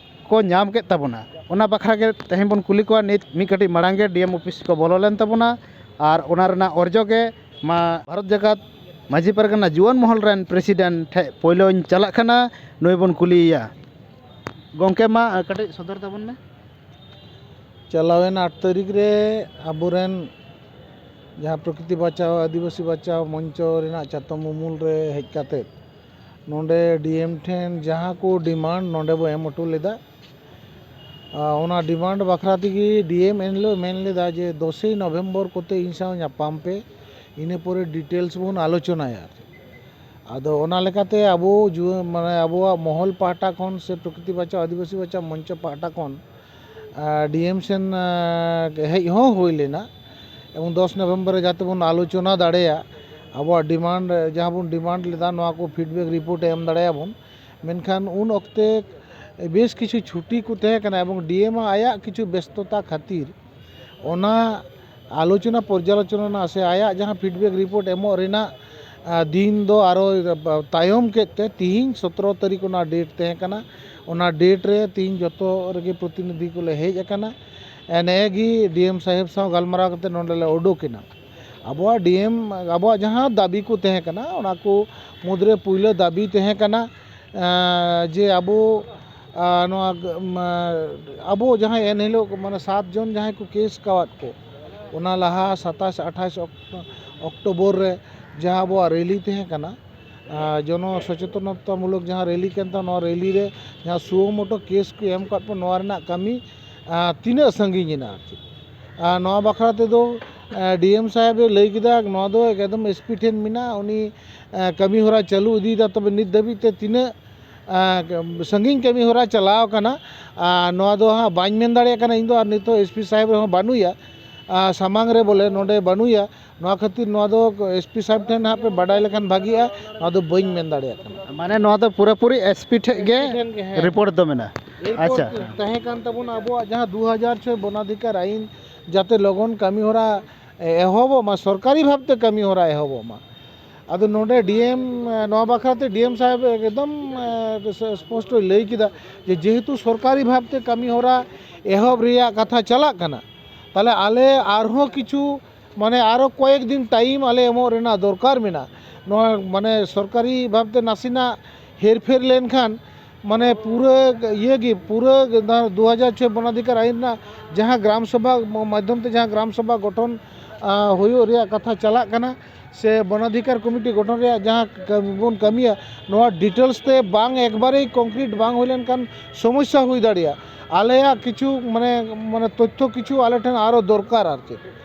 ᱠᱚ ᱧᱟᱢ ᱠᱮᱫ ᱛᱟᱵᱚᱱᱟ, ᱚᱱᱟ ᱵᱟᱠᱷᱨᱟ ᱜᱮ ᱛᱮᱦᱮᱧ ᱵᱚᱱ ᱠᱩᱞᱤ ᱠᱚᱣᱟ᱾ ᱱᱤᱛ ᱢᱤᱫ ᱠᱟᱹᱴᱤᱡ ᱢᱟᱲᱟᱝ ᱜᱮ ᱰᱤ ᱮᱢ ᱚᱯᱷᱤᱥ ᱠᱚ ᱵᱚᱞᱚ ᱞᱮᱱ ᱛᱟᱵᱚᱱᱟ, ᱟᱨ ᱚᱱᱟ ᱨᱮᱱᱟᱜ ᱚᱨᱡᱚ ᱜᱮ ᱢᱟ ᱵᱷᱟᱨᱚᱛ ᱡᱟᱠᱟᱛ ᱢᱟᱹᱡᱷᱤ ᱯᱟᱨᱜᱟᱱᱟ ᱡᱩᱣᱟᱹᱱ ᱢᱚᱦᱚᱞ ᱨᱮᱱ ᱯᱨᱮᱥᱤᱰᱮᱱᱴ ᱴᱷᱮᱱ ᱯᱳᱭᱞᱳᱧ ᱪᱟᱞᱟᱜ ᱠᱟᱱᱟ, ᱱᱩᱭ ᱵᱚᱱ ᱠᱩᱞᱤᱭᱮᱭᱟ᱾ ᱜᱚᱢᱠᱮ, ᱢᱟ ᱠᱟᱹᱴᱤᱡ ᱥᱚᱫᱚᱨ ᱛᱟᱵᱚᱱ ᱢᱮ᱾ ᱪᱟᱞᱟᱣᱮᱱ ᱟᱴ ᱛᱟᱹᱨᱤᱠᱷ ᱨᱮ ᱟᱵᱚᱨᱮᱱ ᱡᱟᱦᱟᱸ ᱯᱨᱚᱠᱨᱤᱛᱤ ᱵᱟᱧᱪᱟᱣ, ᱟᱹᱫᱤᱵᱟᱹᱥᱤ ᱵᱟᱧᱪᱟᱣ ᱢᱚᱧᱪᱚ ᱨᱮᱱᱟᱜ ᱪᱟᱛᱚᱢ ᱩᱢᱩᱞ ᱨᱮ ᱦᱮᱡ ᱠᱟᱛᱮ ᱱᱚᱰᱮ ᱰᱤ ᱮᱢ ᱴᱷᱮᱱ ᱡᱟᱦᱟᱸ ᱠᱚ ᱰᱤᱢᱟᱱᱰ ᱱᱚᱰᱮ ᱵᱚ ᱮᱢ ᱦᱚᱴᱚ ᱞᱮᱫᱟ, ᱟᱨ ᱚᱱᱟ ᱰᱤᱢᱟᱱᱰ ᱵᱟᱠᱷᱨᱟ ᱛᱮᱜᱮ ᱰᱤ ᱮᱢ ᱮᱱᱦᱤᱞᱳᱜ ᱢᱮᱱ ᱞᱮᱫᱟ ᱡᱮ ᱫᱚᱥᱮᱭ ᱱᱚᱵᱷᱮᱢᱵᱚᱨ ᱠᱚᱛᱮ ᱤᱧ ᱥᱟᱶ ᱧᱟᱯᱟᱢ ᱯᱮ, ᱤᱱᱟᱹ ᱯᱚᱨᱮ ᱰᱤᱴᱮᱞᱥ ᱵᱚᱱ ᱟᱞᱳᱪᱚᱱᱟᱭᱟ᱾ ᱟᱫᱚ ᱚᱱᱟ ᱞᱮᱠᱟᱛᱮ ᱟᱵᱚ ᱡᱩ-, ᱢᱟᱱᱮ ᱟᱵᱚᱣᱟᱜ ᱢᱚᱦᱚᱞ ᱯᱟᱦᱴᱟ ᱠᱷᱚᱱ ᱥᱮ ᱯᱨᱚᱠᱨᱤᱛᱤ ᱵᱟᱧᱪᱟᱣ ᱟᱹᱫᱤᱵᱟᱹᱥᱤ ᱵᱟᱧᱪᱟᱣ ᱢᱚᱧᱪᱚ ᱯᱟᱦᱴᱟ ᱠᱷᱚᱱ, ᱟᱨ ᱰᱤ ᱮᱢ ᱥᱮᱱ, ᱟᱨ, ᱦᱮᱡ ᱦᱚᱸ ᱦᱩᱭ ᱞᱮᱱᱟ᱾ ᱮᱵᱚᱝ ᱫᱚᱥ ᱱᱚᱵᱷᱮᱢᱵᱚᱨ ᱨᱮ ᱡᱟᱛᱮ ᱵᱚᱱ ᱟᱞᱳᱪᱚᱱᱟ ᱫᱟᱲᱮᱭᱟᱜ, ᱟᱵᱚᱣᱟᱜ ᱰᱤᱢᱟᱱᱰ, ᱡᱟᱦᱟᱸ ᱵᱚᱱ ᱰᱤᱢᱟᱱᱰ ᱞᱮᱫᱟ, ᱱᱚᱣᱟ ᱠᱚ ᱯᱷᱤᱰᱵᱮᱠ ᱨᱤᱯᱳᱨᱴ ᱮ ᱮᱢ ᱫᱟᱲᱮᱭᱟᱵᱚᱱ᱾ ᱢᱮᱱᱠᱷᱟᱱ ᱩᱱ ᱚᱠᱛᱮ ᱵᱮᱥ ᱠᱤᱪᱷᱩ ᱪᱷᱩᱴᱤ ᱠᱚ ᱛᱟᱦᱮᱸ ᱠᱟᱱᱟ ᱮᱵᱚᱝ ᱰᱤ ᱮᱢ ᱟᱜ ᱟᱭᱟᱜ ᱠᱤᱪᱷᱩ ᱵᱮᱥᱛᱚᱛᱟ ᱠᱷᱟᱹᱛᱤᱨ ᱚᱱᱟ ᱟᱞᱳᱪᱚᱱᱟ ᱯᱚᱨᱡᱟᱞᱳᱪᱚᱱᱟ ᱨᱮᱱᱟᱜ ᱥᱮ ᱟᱭᱟᱜ ᱡᱟᱦᱟᱸ ᱯᱷᱤᱰᱵᱮᱠ ᱨᱤᱯᱳᱨᱴ ᱮᱢᱚᱜ ᱨᱮᱱᱟᱜ, ᱟᱨ, ᱫᱤᱱ ᱫᱚ ᱟᱨᱚ ᱛᱟᱭᱚᱢ ᱠᱮᱫ ᱛᱮ ᱛᱤᱦᱤᱧ ᱥᱚᱛᱨᱚ ᱛᱟᱹᱨᱤᱠᱷ ᱚᱱᱟ ᱰᱮᱴ ᱛᱟᱦᱮᱸ ᱠᱟᱱᱟ᱾ ᱚᱱᱟ ᱰᱮᱴ ᱨᱮ ᱛᱤᱦᱤᱧ ᱡᱚᱛᱚ ᱨᱮᱜᱮ ᱯᱨᱚᱛᱤᱱᱤᱫᱷᱤ ᱠᱚᱞᱮ ᱦᱮᱡ ᱟᱠᱟᱱᱟ᱾ ᱱᱮᱜᱼᱮ ᱜᱮ ᱰᱤ ᱮᱢ ᱥᱟᱦᱮᱵᱽ ᱥᱟᱶ ᱜᱟᱞᱢᱟᱨᱟᱣ ᱠᱟᱛᱮ ᱱᱚᱰᱮ ᱞᱮ ᱩᱰᱩᱠ ᱮᱱᱟ᱾ ᱟᱵᱚᱣᱟᱜ ᱰᱤ ᱮᱢ, ᱟᱵᱚᱣᱟᱜ ᱡᱟᱦᱟᱸ ᱫᱟᱹᱵᱤ ᱠᱚ ᱛᱟᱦᱮᱸ ᱠᱟᱱᱟ, ᱚᱱᱟ ᱠᱚ ᱢᱩᱫᱽᱨᱮ ᱯᱩᱭᱞᱟᱹ ᱫᱟᱹᱵᱤ ᱛᱟᱦᱮᱸ ᱠᱟᱱᱟ, ᱟᱸ, ᱡᱮ ᱟᱵᱚ, ᱟᱸ, ᱱᱚᱣᱟ ᱜ-, ᱢ-, ᱟᱵᱚ ᱡᱟᱦᱟᱸᱭ ᱮᱱᱦᱤᱞᱳᱜ ᱢᱟᱱᱮ ᱥᱟᱛ ᱡᱚᱱ ᱡᱟᱦᱟᱸᱭ ᱠᱚ ᱠᱮᱥ ᱟᱠᱟᱫ ᱠᱚ, ᱚᱱᱟ ᱞᱟᱦᱟ ᱥᱟᱛᱟᱥ ᱟᱴᱷᱟᱥ ᱚᱠ-, ᱚᱠᱴᱳᱵᱚᱨ ᱨᱮ ᱡᱟᱦᱟᱸ ᱟᱵᱚᱣᱟᱜ ᱨᱮᱞᱤ ᱛᱟᱦᱮᱸ ᱠᱟᱱᱟ, ᱟᱸ, ᱡᱚᱱᱚ ᱥᱚᱪᱮᱛᱚᱱᱚᱛᱟᱢᱩᱞᱚᱠ ᱡᱟᱦᱟᱸ ᱨᱮᱞᱤ ᱠᱟᱱ ᱛᱟᱦᱮᱸ, ᱱᱚᱣᱟ ᱨᱮᱞᱤ ᱨᱮ ᱡᱟᱦᱟᱸ ᱥᱩᱭᱳ ᱢᱳᱴᱳ ᱠᱮᱥ ᱠᱚ ᱮᱢ ᱟᱠᱟᱫ ᱠᱚ, ᱱᱚᱣᱟ ᱨᱮᱱᱟᱜ ᱠᱟᱹᱢᱤ, ᱟᱸ, ᱛᱤᱱᱟᱹᱜ ᱥᱟᱺᱜᱤᱧ ᱮᱱᱟ ᱟᱨ ᱪᱮᱫ? ᱟᱨ ᱱᱚᱣᱟ ᱵᱟᱠᱷᱨᱟ ᱛᱮᱫᱚ ᱰᱤ ᱮᱢ ᱥᱟᱦᱮᱵᱽ ᱮ ᱞᱟᱹᱭ ᱠᱮᱫᱟ, ᱱᱚᱣᱟ ᱫᱚ ᱮᱠᱫᱚᱢ ᱮᱥ ᱯᱤ ᱴᱷᱮᱱ ᱢᱮᱱᱟᱜᱼᱟ, ᱩᱱᱤ ᱠᱟᱹᱢᱤ ᱦᱚᱨᱟ ᱪᱟᱹᱞᱩ ᱤᱫᱤᱭᱮᱫᱟ᱾ ᱛᱚᱵᱮ ᱱᱤᱛ ᱫᱷᱟᱹᱵᱤᱡ ᱛᱮ ᱛᱤᱱᱟᱹᱜ ᱥᱟᱺᱜᱤᱧ ᱠᱟᱹᱢᱤ ᱦᱚᱨᱟ ᱪᱟᱞᱟᱣ ᱟᱠᱟᱱᱟ, ᱱᱚᱣᱟ ᱫᱚ ᱦᱟᱸᱜ ᱵᱟᱹᱧ ᱢᱮᱱ ᱫᱟᱲᱮᱭᱟᱜ ᱠᱟᱱᱟ ᱤᱧ ᱫᱚ᱾ ᱟᱨ ᱱᱤᱛᱚᱜ ᱮᱥ ᱯᱤ ᱥᱟᱦᱮᱵᱽ ᱨᱮᱦᱚᱸ ᱵᱟᱹᱱᱩᱭᱟ, ᱥᱟᱢᱟᱝ ᱨᱮ ᱵᱚᱞᱮ ᱱᱚᱰᱮ ᱵᱟᱹᱱᱩᱭᱟ᱾ ᱱᱚᱣᱟ ᱠᱷᱟᱹᱛᱤᱨ ᱱᱚᱣᱟ ᱫᱚ ᱮᱥ ᱯᱤ ᱥᱟᱦᱮᱵᱽ ᱴᱷᱮᱱ ᱦᱟᱸᱜ ᱯᱮ ᱵᱟᱰᱟᱭ ᱞᱮᱠᱷᱟᱱ ᱵᱷᱟᱜᱤᱜᱼᱟ, ᱱᱚᱣᱟ ᱫᱚ ᱵᱟᱹᱧ ᱢᱮᱱ ᱫᱟᱲᱮᱭᱟᱜ ᱠᱟᱱᱟ᱾ ᱢᱟᱱᱮ ᱱᱚᱣᱟ ᱫᱚ ᱯᱩᱨᱟᱹᱯᱩᱨᱤ ᱮᱥ ᱯᱤ ᱴᱷᱮᱱ ᱜᱮ ᱮᱥ ᱯᱤ ᱴᱷᱮᱱ ᱜᱮ, ᱦᱮᱸ᱾ ᱨᱤᱯᱳᱨᱴ ᱫᱚ ᱢᱮᱱᱟᱜᱼᱟ᱾ ᱮᱨᱯᱚᱨ ᱟᱪᱪᱷᱟ᱾ ᱛᱟᱦᱮᱸ ᱠᱟᱱ ᱛᱟᱵᱚᱱᱟ ᱟᱵᱚᱣᱟᱜ ᱡᱟᱦᱟᱸ ᱫᱩ ᱦᱟᱡᱟᱨ ᱪᱷᱚᱭ ᱵᱚᱱᱟᱫᱷᱤᱠᱟᱨ ᱟᱭᱤᱱ, ᱡᱟᱛᱮ ᱞᱚᱜᱚᱱ ᱠᱟᱹᱢᱤ ᱦᱚᱨᱟ ᱮᱦᱚᱵᱚᱜ ᱢᱟ, ᱥᱚᱨᱠᱟᱨᱤ ᱵᱷᱟᱵᱽᱛᱮ ᱠᱟᱹᱢᱤ ᱦᱚᱨᱟ ᱮᱦᱚᱵᱚᱜ ᱢᱟ᱾ ᱟᱫᱚ ᱱᱚᱰᱮ ᱰᱤ ᱮᱢ, ᱱᱚᱣᱟ ᱵᱟᱠᱷᱨᱟ ᱛᱮ ᱰᱤ ᱮᱢ ᱥᱟᱦᱮᱵᱽ ᱮᱠᱫᱚᱢ ᱥᱯᱚᱥᱴᱚᱭ ᱞᱟᱹᱭ ᱠᱮᱫᱟ ᱡᱮ ᱡᱮᱦᱮᱛᱩ ᱥᱚᱨᱠᱟᱨᱤ ᱵᱷᱟᱵᱽᱛᱮ ᱠᱟᱹᱢᱤ ᱦᱚᱨᱟ ᱮᱦᱚᱵ ᱨᱮᱭᱟᱜ ᱠᱟᱛᱷᱟ ᱪᱟᱞᱟᱜ ᱠᱟᱱᱟ, ᱛᱟᱦᱚᱞᱮ ᱟᱞᱮ ᱟᱨᱦᱚᱸ ᱠᱤᱪᱷᱩ, ᱢᱟᱱᱮ, ᱟᱨᱚ ᱠᱚᱭᱮᱠ ᱫᱤᱱ ᱴᱟᱭᱤᱢ ᱟᱞᱮ ᱮᱢᱚᱜ ᱨᱮᱱᱟᱜ ᱫᱚᱨᱠᱟᱨ ᱢᱮᱱᱟᱜᱼᱟ᱾ ᱱᱚᱣᱟ, ᱢᱟᱱᱮ, ᱥᱚᱨᱠᱟᱨᱤ ᱵᱷᱟᱵᱽᱛᱮ ᱱᱟᱥᱮᱱᱟᱜ ᱦᱮᱨᱯᱷᱮᱨ ᱞᱮᱱᱠᱷᱟᱱ, ᱢᱟᱱᱮ, ᱯᱩᱨᱟᱹ ᱤᱭᱟᱹ ᱜᱮ, ᱯᱩᱨᱟᱹ ᱫᱩ ᱦᱟᱡᱟᱨ ᱪᱷᱚᱭ ᱵᱚᱱᱟᱫᱷᱤᱠᱟᱨ ᱟᱭᱤᱱ ᱨᱮᱱᱟᱜ ᱡᱟᱦᱟᱸ ᱜᱨᱟᱢ ᱥᱚᱵᱷᱟ ᱢᱟᱫᱽᱫᱷᱚᱢ ᱛᱮ ᱡᱟᱦᱟᱸ ᱜᱨᱟᱢ ᱥᱚᱵᱷᱟ ᱜᱚᱴᱷᱚᱱ, ᱟ, ᱦᱩᱭᱩᱜ ᱨᱮᱭᱟᱜ ᱠᱟᱛᱷᱟ ᱪᱟᱞᱟᱜ ᱠᱟᱱᱟ, ᱥᱮ ᱵᱚᱱᱟᱫᱷᱤᱠᱟᱨ ᱠᱚᱢᱤᱴᱤ ᱜᱚᱴᱷᱚᱱ ᱨᱮᱭᱟᱜ ᱡᱟᱦᱟᱸ ᱠᱟᱹᱢᱤ ᱵᱚᱱ ᱠᱟᱹᱢᱤᱭᱟ, ᱱᱚᱣᱟ ᱰᱤᱴᱮᱞᱥ ᱛᱮ ᱵᱟᱝ ᱮᱠᱵᱟᱨᱮ ᱠᱚᱝᱠᱨᱤᱴ ᱵᱟᱝ ᱦᱩᱭ ᱞᱮᱱᱠᱷᱟᱱ ᱥᱚᱢᱚᱥᱥᱟ ᱦᱩᱭ ᱫᱟᱲᱮᱭᱟᱜᱼᱟ᱾ ᱟᱞᱮᱭᱟᱜ ᱠᱤᱪᱷᱩ, ᱢᱟᱱᱮ, ᱢᱟᱱᱮ, ᱛᱚᱛᱛᱷᱚ ᱠᱤᱪᱷᱩ ᱟᱞᱮ ᱴᱷᱮᱱ ᱟᱨᱚ ᱫᱚᱨᱠᱟᱨ ᱟᱨ ᱪᱮᱫ᱾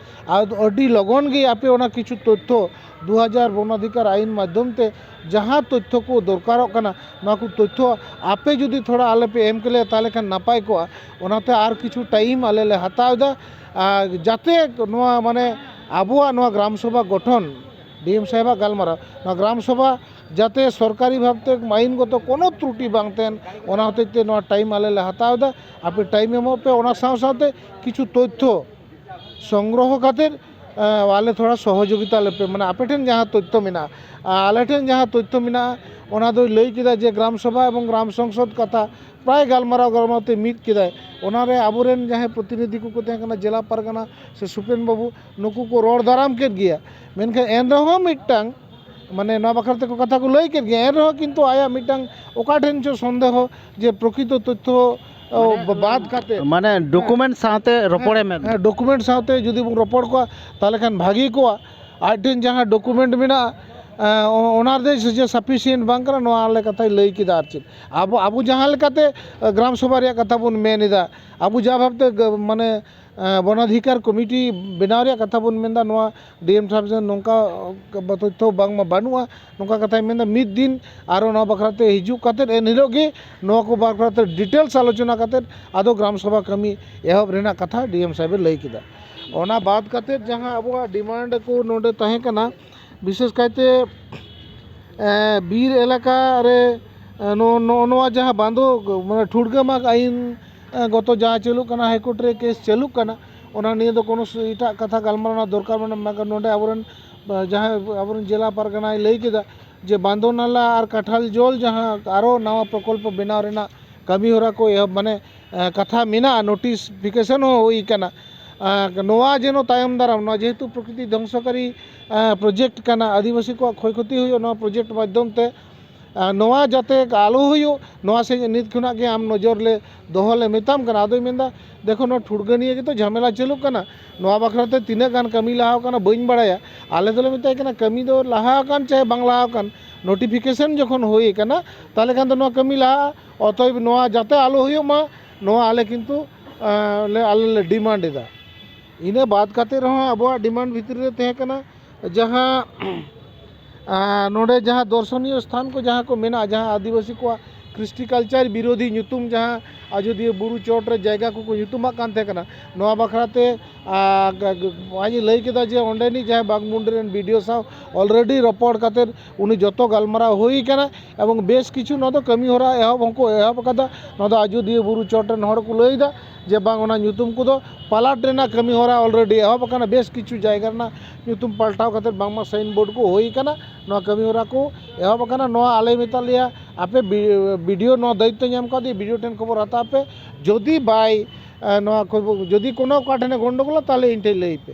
ᱟᱨ ᱟᱹᱰᱤ ᱞᱚᱜᱚᱱ ᱜᱮ ᱟᱯᱮ ᱚᱱᱟ ᱠᱤᱪᱷᱩ ᱛᱚᱛᱛᱷᱚ ᱫᱩ ᱦᱟᱡᱟᱨ ᱵᱚᱱᱟᱫᱷᱤᱠᱟᱨ ᱟᱭᱤᱱ ᱢᱟᱫᱽᱫᱷᱚᱢ ᱛᱮ ᱡᱟᱦᱟᱸ ᱛᱚᱛᱛᱷᱚ ᱠᱚ ᱫᱚᱨᱠᱟᱨᱚᱜ ᱠᱟᱱᱟ, ᱱᱚᱣᱟ ᱠᱚ ᱛᱚᱛᱛᱷᱚ ᱟᱯᱮ ᱡᱩᱫᱤ ᱛᱷᱚᱲᱟ ᱟᱞᱮ ᱯᱮ ᱮᱢ ᱠᱮᱞᱮᱭᱟ, ᱛᱟᱦᱚᱞᱮ ᱠᱷᱟᱱ ᱱᱟᱯᱟᱭ ᱠᱚᱜᱼᱟ᱾ ᱚᱱᱟᱛᱮ ᱟᱨ ᱠᱤᱪᱷᱩ ᱴᱟᱭᱤᱢ ᱟᱞᱮ ᱞᱮ ᱦᱟᱛᱟᱣ ᱮᱫᱟ, ᱟᱨ ᱡᱟᱛᱮ ᱱᱚᱣᱟ, ᱢᱟᱱᱮ, ᱟᱵᱚᱣᱟᱜ ᱱᱚᱣᱟ ᱜᱨᱟᱢ ᱥᱚᱵᱷᱟ ᱜᱚᱴᱷᱚᱱ, ᱰᱤ ᱮᱢ ᱥᱟᱦᱮᱵᱟᱜ ᱜᱟᱞᱢᱟᱨᱟᱣ, ᱱᱚᱣᱟ ᱜᱨᱟᱢ ᱥᱚᱵᱷᱟ ᱡᱟᱛᱮ ᱥᱚᱨᱠᱟᱨᱤ ᱵᱷᱟᱵᱽᱛᱮ ᱟᱭᱤᱱᱜᱚᱛᱚ ᱠᱳᱱᱳ ᱛᱨᱩᱴᱤ ᱵᱟᱝ ᱛᱟᱦᱮᱱ, ᱚᱱᱟ ᱦᱚᱛᱮᱡ ᱛᱮ ᱱᱚᱣᱟ ᱴᱟᱭᱤᱢ ᱟᱞᱮ ᱞᱮ ᱦᱟᱛᱟᱣ ᱮᱫᱟ᱾ ᱟᱯᱮ ᱴᱟᱭᱤᱢ ᱮᱢᱚᱜ ᱯᱮ, ᱚᱱᱟ ᱥᱟᱶ ᱥᱟᱶᱛᱮ ᱠᱤᱪᱷᱩ ᱛᱚᱛᱛᱷᱚ ᱥᱚᱝᱜᱨᱚᱦᱚ ᱠᱟᱛᱮᱫ, ᱮ, ᱟᱞᱮ ᱛᱷᱚᱲᱟ ᱥᱚᱦᱚᱡᱳᱜᱤᱛᱟ ᱞᱮᱯᱮ, ᱢᱟᱱᱮ, ᱟᱯᱮ ᱴᱷᱮᱱ ᱡᱟᱦᱟᱸ ᱛᱚᱛᱛᱷᱚ ᱢᱮᱱᱟᱜᱼᱟ, ᱟᱞᱮ ᱴᱷᱮᱱ ᱡᱟᱦᱟᱸ ᱛᱚᱛᱛᱷᱚ ᱢᱮᱱᱟᱜᱼᱟ, ᱚᱱᱟ ᱫᱚᱭ ᱞᱟᱹᱭ ᱠᱮᱫᱟ ᱡᱮ ᱜᱨᱟᱢ ᱥᱚᱵᱷᱟ ᱮᱵᱚᱝ ᱜᱨᱟᱢ ᱥᱚᱝᱥᱚᱫ ᱠᱟᱛᱷᱟ ᱯᱨᱟᱭ ᱜᱟᱞᱢᱟᱨᱟᱣ ᱜᱟᱞᱢᱟᱨᱟᱣ ᱛᱮ ᱢᱤᱫ ᱠᱮᱫᱟᱭ᱾ ᱚᱱᱟᱨᱮ ᱟᱵᱚᱨᱮᱱ ᱡᱟᱦᱟᱸᱭ ᱯᱨᱚᱛᱤᱱᱤᱫᱷᱤ ᱠᱚᱠᱚ ᱛᱟᱦᱮᱸ ᱠᱟᱱᱟ, ᱡᱮᱞᱟ ᱯᱟᱨᱜᱟᱱᱟ ᱥᱮ ᱥᱩᱯᱮᱱ ᱵᱟᱹᱵᱩ, ᱱᱩᱠᱩ ᱠᱚ ᱨᱚᱲ ᱫᱟᱨᱟᱢ ᱠᱮᱫ ᱜᱮᱭᱟ᱾ ᱢᱮᱱᱠᱷᱟᱱ ᱮᱱ ᱨᱮᱦᱚᱸ ᱢᱤᱫᱴᱟᱝ, ᱢᱟᱱᱮ, ᱱᱚᱣᱟ ᱵᱟᱠᱷᱨᱟ ᱛᱮᱠᱚ ᱠᱟᱛᱷᱟ ᱠᱚ ᱞᱟᱹᱭ ᱠᱮᱫ ᱜᱮᱭᱟ, ᱮᱱ ᱨᱮᱦᱚᱸ ᱠᱤᱱᱛᱩ ᱟᱭᱟᱜ ᱢᱤᱫᱴᱟᱝ ᱚᱠᱟ ᱴᱷᱮᱱ ᱪᱚ ᱥᱚᱱᱫᱮᱦᱚ ᱡᱮ ᱯᱨᱚᱠᱨᱤᱛᱚ ᱛᱚᱛᱛᱷᱚ, ᱚ, ᱢᱟᱱᱮ, ᱵᱟᱫ ᱠᱟᱛᱮ, ᱢᱟᱱᱮ, ᱰᱚᱠᱩᱢᱮᱱᱴ ᱥᱟᱶᱛᱮ ᱨᱚᱯᱚᱲᱮ ᱢᱮᱱ᱾ ᱦᱮᱸ, ᱰᱚᱠᱩᱢᱮᱱᱴ ᱥᱟᱶᱛᱮ ᱡᱩᱫᱤ ᱵᱚᱱ ᱨᱚᱯᱚᱲ ᱠᱚᱣᱟ, ᱛᱟᱦᱚᱞᱮ ᱠᱷᱟᱱ ᱵᱷᱟᱹᱜᱤ ᱠᱚᱜᱼᱟ᱾ ᱟᱡ ᱴᱷᱮᱱ ᱡᱟᱦᱟᱸ ᱰᱚᱠᱩᱢᱮᱱᱴ ᱢᱮᱱᱟᱜᱼᱟ, ᱮ, ᱚ-, ᱚᱱᱟ ᱨᱮ ᱥᱮ ᱥᱟᱯᱷᱤᱥᱤᱭᱮᱱᱴ ᱵᱟᱝ ᱠᱟᱱᱟ, ᱱᱚᱣᱟ ᱟᱞᱮ ᱠᱟᱛᱷᱟᱭ ᱞᱟᱹᱭ ᱠᱮᱫᱟ᱾ ᱟᱨ ᱪᱮᱫ, ᱟᱵᱚ, ᱟᱵᱚ ᱡᱟᱦᱟᱸ ᱞᱮᱠᱟᱛᱮ, ᱮ, ᱜᱨᱟᱢ ᱥᱚᱵᱷᱟ ᱨᱮᱭᱟᱜ ᱠᱟᱛᱷᱟ ᱵᱚᱱ ᱢᱮᱱ ᱮᱫᱟ, ᱟᱵᱚ ᱡᱟᱦᱟᱸ ᱵᱷᱟᱵᱽᱛᱮ ᱜ-, ᱢᱟᱱᱮ, ᱮᱸ, ᱵᱚᱱᱟᱫᱷᱤᱠᱟᱨ ᱠᱚᱢᱤᱴᱤ ᱵᱮᱱᱟᱣ ᱨᱮᱭᱟᱜ ᱠᱟᱛᱷᱟ ᱵᱚᱱ ᱢᱮᱱᱫᱟ, ᱱᱚᱣᱟ ᱰᱤ ᱮᱢ ᱥᱟᱦᱮᱵᱽ ᱥᱮᱱ ᱱᱚᱝᱠᱟ ᱛᱚᱛᱛᱷᱚ ᱵᱟᱝᱢᱟ ᱵᱟᱹᱱᱩᱜᱼᱟ, ᱱᱚᱝᱠᱟ ᱠᱟᱛᱷᱟᱭ ᱢᱮᱱᱫᱟ᱾ ᱢᱤᱫ ᱫᱤᱱ ᱟᱨᱚ ᱱᱚᱣᱟ ᱵᱟᱠᱷᱨᱟ ᱛᱮ ᱦᱤᱡᱩᱜ ᱠᱟᱛᱮᱫ ᱮᱱ ᱦᱤᱞᱳᱜ ᱜᱮ ᱱᱚᱣᱟ ᱠᱚ ᱵᱟᱠᱷᱨᱟ ᱛᱮ ᱰᱤᱴᱮᱞᱥ ᱟᱞᱳᱪᱚᱱᱟ ᱠᱟᱛᱮᱫ ᱟᱫᱚ ᱜᱨᱟᱢ ᱥᱚᱵᱷᱟ ᱠᱟᱹᱢᱤ ᱮᱦᱚᱵ ᱨᱮᱱᱟᱜ ᱠᱟᱛᱷᱟ ᱰᱤ ᱮᱢ ᱥᱟᱦᱮᱵᱽ ᱮ ᱞᱟᱹᱭ ᱠᱮᱫᱟ᱾ ᱚᱱᱟ ᱵᱟᱫ ᱠᱟᱛᱮᱫ ᱡᱟᱦᱟᱸ ᱟᱵᱚᱣᱟᱜ ᱰᱤᱢᱟᱱᱰ ᱠᱚ ᱱᱚᱰᱮ ᱛᱟᱦᱮᱸ ᱠᱟᱱᱟ, ᱵᱤᱥᱮᱥ ᱠᱟᱭᱛᱮ, ᱮ, ᱵᱤᱨ ᱮᱞᱟᱠᱟ ᱨᱮ, ᱮ, ᱱᱚ-, ᱱᱚᱜᱼᱚ ᱱᱚᱣᱟ ᱡᱟᱦᱟᱸ ᱵᱟᱸᱫᱚ, ᱢᱟᱱᱮ ᱴᱷᱩᱲᱜᱟᱹ ᱢᱟᱜᱽ ᱟᱹᱭᱤᱱ, ᱮ, ᱜᱚᱛᱚ ᱡᱟᱦᱟᱸ ᱪᱟᱹᱞᱩᱜ ᱠᱟᱱᱟ, ᱦᱟᱭᱠᱳᱨᱴ ᱨᱮ ᱠᱮᱥ ᱪᱟᱹᱞᱩᱜ ᱠᱟᱱᱟ, ᱚᱱᱟ ᱱᱤᱭᱮ ᱫᱚ ᱠᱳᱱᱳ ᱥᱩ-, ᱮᱴᱟᱜ ᱠᱟᱛᱷᱟ ᱜᱟᱞᱢᱟᱨᱟᱣ ᱨᱮᱱᱟᱜ ᱫᱚᱨᱠᱟᱨ ᱵᱟᱹᱱᱩᱜᱼᱟ᱾ ᱢᱮᱱᱠᱷᱟᱱ ᱱᱚᱰᱮ ᱟᱵᱚᱨᱮᱱ, ᱮ, ᱡᱟᱦᱟᱸᱭ ᱟᱵᱚᱨᱮᱱ ᱡᱮᱞᱟ ᱯᱟᱨᱜᱟᱱᱟᱭ ᱞᱟᱹᱭ ᱠᱮᱫᱟ ᱡᱮ ᱵᱟᱸᱫᱚ ᱱᱟᱞᱟ ᱟᱨ ᱠᱟᱴᱷᱟᱞ ᱡᱚᱞ ᱡᱟᱦᱟᱸ ᱟᱨᱚ ᱱᱟᱣᱟ ᱯᱨᱚᱠᱚᱞᱯᱚ ᱵᱮᱱᱟᱣ ᱨᱮᱱᱟᱜ ᱠᱟᱹᱢᱤ ᱦᱚᱨᱟ ᱠᱚ ᱮᱦᱚᱵ, ᱢᱟᱱᱮ, ᱮ, ᱠᱟᱛᱷᱟ ᱢᱮᱱᱟᱜᱼᱟ, ᱱᱳᱴᱤᱥᱯᱷᱤᱠᱮᱥᱚᱱ ᱦᱚᱸ ᱦᱩᱭ ᱠᱟᱱᱟ᱾ ᱮ, ᱱᱚᱣᱟ ᱡᱮᱱᱚ ᱛᱟᱭᱚᱢ ᱫᱟᱨᱟᱢ, ᱱᱚᱣᱟ ᱡᱮᱦᱮᱛᱩ ᱯᱨᱚᱠᱨᱤᱛᱤ ᱫᱷᱚᱝᱥᱚᱠᱟᱨᱤ, ᱮ, ᱯᱨᱚᱡᱮᱠᱴ ᱠᱟᱱᱟ, ᱟᱹᱫᱤᱵᱟᱹᱥᱤ ᱠᱚᱣᱟᱜ ᱠᱷᱚᱭ ᱠᱷᱚᱛᱤ ᱦᱩᱭᱩᱜ ᱱᱚᱣᱟ ᱯᱨᱚᱡᱮᱠᱴ ᱢᱟᱫᱽᱫᱷᱚᱢ ᱛᱮ, ᱮ, ᱱᱚᱣᱟ ᱡᱟᱛᱮ ᱟᱞᱚ ᱦᱩᱭᱩᱜ, ᱱᱚᱣᱟ ᱥᱮᱫ ᱱᱤᱛ ᱠᱷᱚᱱᱟᱜ ᱜᱮ ᱟᱢ ᱱᱚᱡᱚᱨ ᱞᱮ ᱫᱚᱦᱚ ᱞᱮ ᱢᱮᱛᱟᱢ ᱠᱟᱱᱟ᱾ ᱟᱫᱚᱭ ᱢᱮᱱᱫᱟ, ᱫᱮᱠᱷᱚ, ᱱᱚᱣᱟ ᱴᱷᱩᱲᱜᱟᱹ ᱱᱤᱭᱮ ᱜᱮᱛᱚ ᱡᱷᱟᱢᱮᱞᱟ ᱪᱟᱹᱞᱩᱜ ᱠᱟᱱᱟ, ᱱᱚᱣᱟ ᱵᱟᱠᱷᱨᱟ ᱛᱮ ᱛᱤᱱᱟᱹᱜ ᱜᱟᱱ ᱠᱟᱹᱢᱤ ᱞᱟᱦᱟ ᱟᱠᱟᱱᱟ ᱵᱟᱹᱧ ᱵᱟᱲᱟᱭᱟ᱾ ᱟᱞᱮ ᱫᱚᱞᱮ ᱢᱮᱛᱟᱭ ᱠᱟᱱᱟ, ᱠᱟᱹᱢᱤ ᱫᱚ ᱞᱟᱦᱟ ᱟᱠᱟᱱ ᱪᱟᱦᱮ ᱵᱟᱝ ᱞᱟᱦᱟ ᱟᱠᱟᱱ, ᱱᱳᱴᱤᱯᱷᱤᱠᱮᱥᱚᱱ ᱡᱚᱠᱷᱚᱱ ᱦᱩᱭ ᱟᱠᱟᱱᱟ, ᱛᱟᱦᱚᱞᱮ ᱠᱷᱟᱱ ᱫᱚ ᱱᱚᱣᱟ ᱠᱟᱹᱢᱤ ᱞᱟᱦᱟᱜᱼᱟ᱾ ᱚᱛᱚᱭᱮᱵ ᱱᱚᱣᱟ ᱡᱟᱛᱮ ᱟᱞᱚ ᱦᱩᱭᱩᱜ ᱢᱟ, ᱱᱚᱣᱟ ᱟᱞᱮ ᱠᱤᱱᱛᱩ, ᱟᱸ, ᱞᱮ, ᱟᱞᱮ ᱞᱮ ᱰᱤᱢᱟᱱᱰ ᱮᱫᱟ᱾ ᱤᱱᱟᱹ ᱵᱟᱫ ᱠᱟᱛᱮ ᱨᱮᱦᱚᱸ ᱟᱵᱚᱣᱟᱜ ᱰᱤᱢᱟᱱᱰ ᱵᱷᱤᱛᱨᱤ ᱨᱮ ᱛᱟᱦᱮᱸ ᱠᱟᱱᱟ ᱡᱟᱦᱟᱸ, ᱟᱸ, ᱱᱚᱰᱮ ᱡᱟᱦᱟᱸ ᱫᱚᱨᱥᱚᱱᱤᱭᱚ ᱥᱛᱷᱟᱱ ᱠᱚ ᱡᱟᱦᱟᱸ ᱠᱚ ᱢᱮᱱᱟᱜᱼᱟ, ᱡᱟᱦᱟᱸ ᱟᱹᱫᱤᱵᱟᱹᱥᱤ ᱠᱚᱣᱟᱜ ᱠᱨᱤᱥᱴᱤ ᱠᱟᱞᱪᱟᱨ ᱵᱤᱨᱳᱫᱷᱤ ᱧᱩᱛᱩᱢ ᱡᱟᱦᱟᱸ ᱟᱡᱳᱫᱤᱭᱟᱹ ᱵᱩᱨᱩ ᱪᱚᱴ ᱨᱮ ᱡᱟᱭᱜᱟ ᱠᱚᱠᱚ ᱧᱩᱛᱩᱢᱟᱜ ᱠᱟᱱ ᱛᱟᱦᱮᱸ ᱠᱟᱱᱟ, ᱱᱚᱣᱟ ᱵᱟᱠᱷᱨᱟ ᱛᱮ, ᱟᱸ, ᱜ-, ᱜ-, ᱱᱚᱣᱟ ᱞᱟᱹᱭ ᱠᱮᱫᱟ ᱡᱮ ᱚᱸᱰᱮᱱᱤᱡ ᱡᱟᱦᱟᱸᱭ ᱵᱟᱜᱽᱢᱩᱱᱰᱤ ᱨᱮᱱ ᱵᱤ ᱰᱤ ᱳ ᱥᱟᱶ already ᱨᱚᱯᱚᱲ ᱠᱟᱛᱮ ᱩᱱᱤ ᱡᱚᱛᱚ ᱜᱟᱞᱢᱟᱨᱟᱣ ᱦᱩᱭ ᱠᱟᱱᱟ᱾ ᱮᱵᱚᱝ ᱵᱮᱥ ᱠᱤᱪᱷᱩ ᱱᱚᱣᱟ ᱫᱚ ᱠᱟᱹᱢᱤ ᱦᱚᱨᱟ ᱮᱦᱚᱵ ᱦᱚᱸᱠᱚ ᱮᱦᱚᱵ ᱟᱠᱟᱫᱟ᱾ ᱱᱚᱣᱟ ᱫᱚ ᱟᱡᱳᱫᱤᱭᱟᱹ ᱵᱩᱨᱩ ᱪᱚᱴ ᱨᱮᱱ ᱦᱚᱲ ᱠᱚ ᱞᱟᱹᱭ ᱮᱫᱟ ᱡᱮ ᱵᱟᱝ, ᱚᱱᱟ ᱧᱩᱛᱩᱢ ᱠᱚᱫᱚ ᱯᱟᱞᱟᱴ ᱨᱮᱱᱟᱜ ᱠᱟᱹᱢᱤ ᱦᱚᱨᱟ already ᱮᱦᱚᱵ ᱟᱠᱟᱱᱟ᱾ ᱵᱮᱥ ᱠᱤᱪᱷᱩ ᱡᱟᱭᱜᱟ ᱨᱮᱱᱟᱜ ᱧᱩᱛᱩᱢ ᱯᱟᱞᱴᱟᱣ ᱠᱟᱛᱮ ᱵᱟᱝᱢᱟ ᱥᱟᱭᱤᱱ ᱵᱳᱨᱰ ᱠᱚ ᱦᱩᱭ ᱟᱠᱟᱱᱟ᱾ ᱱᱚᱣᱟ ᱠᱟᱹᱢᱤ ᱦᱚᱨᱟ ᱠᱚ ᱮᱦᱚᱵ ᱟᱠᱟᱱᱟ᱾ ᱱᱚᱣᱟ ᱟᱞᱮ ᱢᱮᱛᱟᱜ ᱞᱮᱭᱟ, ᱟᱯᱮ ᱵᱤ-, ᱵᱤ ᱰᱤ ᱳ ᱱᱚᱣᱟ ᱫᱟᱭᱤᱛᱛᱚ ᱧᱟᱢ ᱠᱟᱣᱫᱮᱭᱟ, ᱵᱤ ᱰᱤ ᱳ ᱴᱷᱮᱱ ᱠᱷᱚᱵᱚᱨ ᱦᱟᱛᱟᱣ ᱯᱮ᱾ ᱡᱩᱫᱤ ᱵᱟᱭ, ᱮ, ᱱᱚᱣᱟ ᱠᱷᱚᱵᱚᱨ, ᱡᱩᱫᱤ ᱠᱳᱱᱳ ᱚᱠᱟ ᱴᱷᱮᱱᱮ ᱜᱚᱱᱰᱚᱜᱳᱞᱟ, ᱛᱟᱦᱚᱞᱮ ᱤᱧ ᱴᱷᱮᱱ ᱞᱟᱹᱭ ᱯᱮ᱾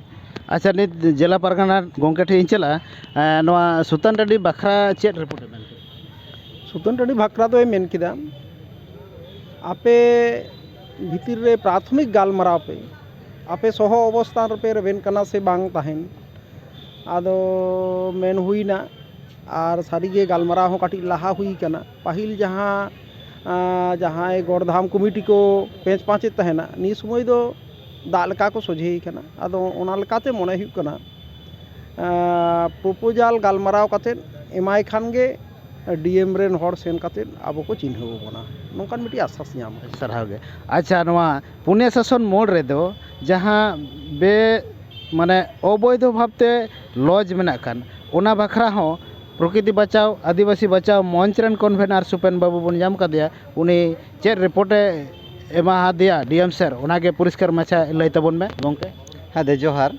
ᱟᱪᱪᱷᱟ, ᱱᱤᱛ ᱡᱮᱞᱟ ᱯᱟᱨᱜᱟᱱᱟ ᱜᱚᱢᱠᱮ ᱴᱷᱮᱱ ᱤᱧ ᱪᱟᱞᱟᱜᱼᱟ᱾ ᱮ, ᱱᱚᱣᱟ ᱥᱩᱛᱟᱱ ᱴᱟᱺᱰᱤ ᱵᱟᱠᱷᱨᱟ ᱪᱮᱫ ᱨᱤᱯᱳᱨᱴ ᱮ ᱢᱮᱱ ᱠᱮᱫᱟ? ᱥᱩᱛᱟᱹᱱ ᱴᱟᱺᱰᱤ ᱵᱟᱠᱷᱨᱟ ᱫᱚᱭ ᱢᱮᱱ ᱠᱮᱫᱟ, ᱟᱯᱮ ᱵᱷᱤᱛᱤᱨ ᱨᱮ ᱯᱨᱟᱛᱷᱚᱢᱤᱠ ᱜᱟᱞᱢᱟᱨᱟᱣ ᱯᱮ, ᱟᱯᱮ ᱥᱚᱦᱚ ᱚᱵᱚᱥᱛᱷᱟᱱ ᱨᱮᱯᱮ ᱨᱮᱵᱮᱱ ᱠᱟᱱᱟ ᱥᱮ ᱵᱟᱝ ᱛᱟᱦᱮᱱ᱾ ᱟᱫᱚ ᱢᱮᱱ ᱦᱩᱭᱱᱟ, ᱟᱨ ᱥᱟᱹᱨᱤᱜᱮ ᱜᱟᱞᱢᱟᱨᱟᱣ ᱦᱚᱸ ᱠᱟᱹᱴᱤᱡ ᱞᱟᱦᱟ ᱦᱩᱭ ᱠᱟᱱᱟ᱾ ᱯᱟᱹᱦᱤᱞ ᱡᱟᱦᱟᱸ, ᱟᱸ, ᱡᱟᱦᱟᱸᱭ ᱜᱚᱲ ᱫᱷᱟᱢ ᱠᱚᱢᱤᱴᱤ ᱠᱚ ᱯᱮᱸᱪ ᱯᱟᱸᱪᱮᱫ ᱛᱟᱦᱮᱱᱟ, ᱱᱤᱭᱟᱹ ᱥᱚᱢᱚᱭ ᱫᱚ ᱫᱟᱜ ᱞᱮᱠᱟ ᱠᱚ ᱥᱚᱡᱷᱮᱭ ᱠᱟᱱᱟ᱾ ᱟᱫᱚ ᱚᱱᱟ ᱞᱮᱠᱟᱛᱮ ᱢᱚᱱᱮ ᱦᱩᱭᱩᱜ ᱠᱟᱱᱟ, ᱟᱸ, proposal ᱜᱟᱞᱢᱟᱨᱟᱣ ᱠᱟᱛᱮᱫ ᱮᱢᱟᱭ ᱠᱷᱟᱱ ᱜᱮ ᱰᱤ ᱮᱢ ᱨᱮᱱ ᱦᱚᱲ ᱥᱮᱱ ᱠᱟᱛᱮᱫ ᱟᱵᱚ ᱠᱚ ᱪᱤᱱᱦᱟᱹᱣ ᱵᱚᱱᱟ, ᱱᱚᱝᱠᱟᱱ ᱢᱤᱫᱴᱤᱡ ᱟᱥᱥᱟᱥ ᱧᱟᱢ ᱟᱠᱟᱱᱟ᱾ ᱥᱟᱨᱦᱟᱣ ᱜᱮ᱾ ᱟᱪᱪᱷᱟ, ᱱᱚᱣᱟ ᱯᱩᱱᱭᱟ ᱥᱟᱥᱚᱱ ᱢᱳᱲ ᱨᱮᱫᱚ ᱡᱟᱦᱟᱸ ᱵᱮ-, ᱢᱟᱱᱮ ᱚᱵᱳᱭᱫᱷᱚ ᱵᱷᱟᱵᱽᱛᱮ ᱞᱚᱡᱽ ᱢᱮᱱᱟᱜ ᱠᱟᱱ, ᱚᱱᱟ ᱵᱟᱠᱷᱨᱟ ᱦᱚᱸ ᱯᱨᱚᱠᱨᱤᱛᱤ ᱵᱟᱪᱟᱣ, ᱟᱹᱫᱤᱵᱟᱹᱥᱤ ᱵᱟᱪᱟᱣ ᱢᱚᱧᱪ ᱨᱮᱱ convener ᱥᱩᱯᱮᱱ ᱵᱟᱹᱵᱩ ᱵᱚᱱ ᱧᱟᱢ ᱠᱟᱫᱮᱭᱟ, ᱩᱱᱤ ᱪᱮᱫ ᱨᱤᱯᱳᱨᱴ ᱮ ᱮᱢᱟᱫᱮᱭᱟ ᱰᱤ ᱮᱢ ᱥᱮᱨ, ᱚᱱᱟᱜᱮ ᱯᱚᱨᱤᱥᱠᱟᱨ ᱢᱟᱪᱷᱟ ᱞᱟᱹᱭ ᱛᱟᱵᱚᱱ ᱢᱮ ᱜᱚᱢᱠᱮ᱾ ᱦᱮᱸ ᱫᱮ, ᱡᱚᱦᱟᱨ᱾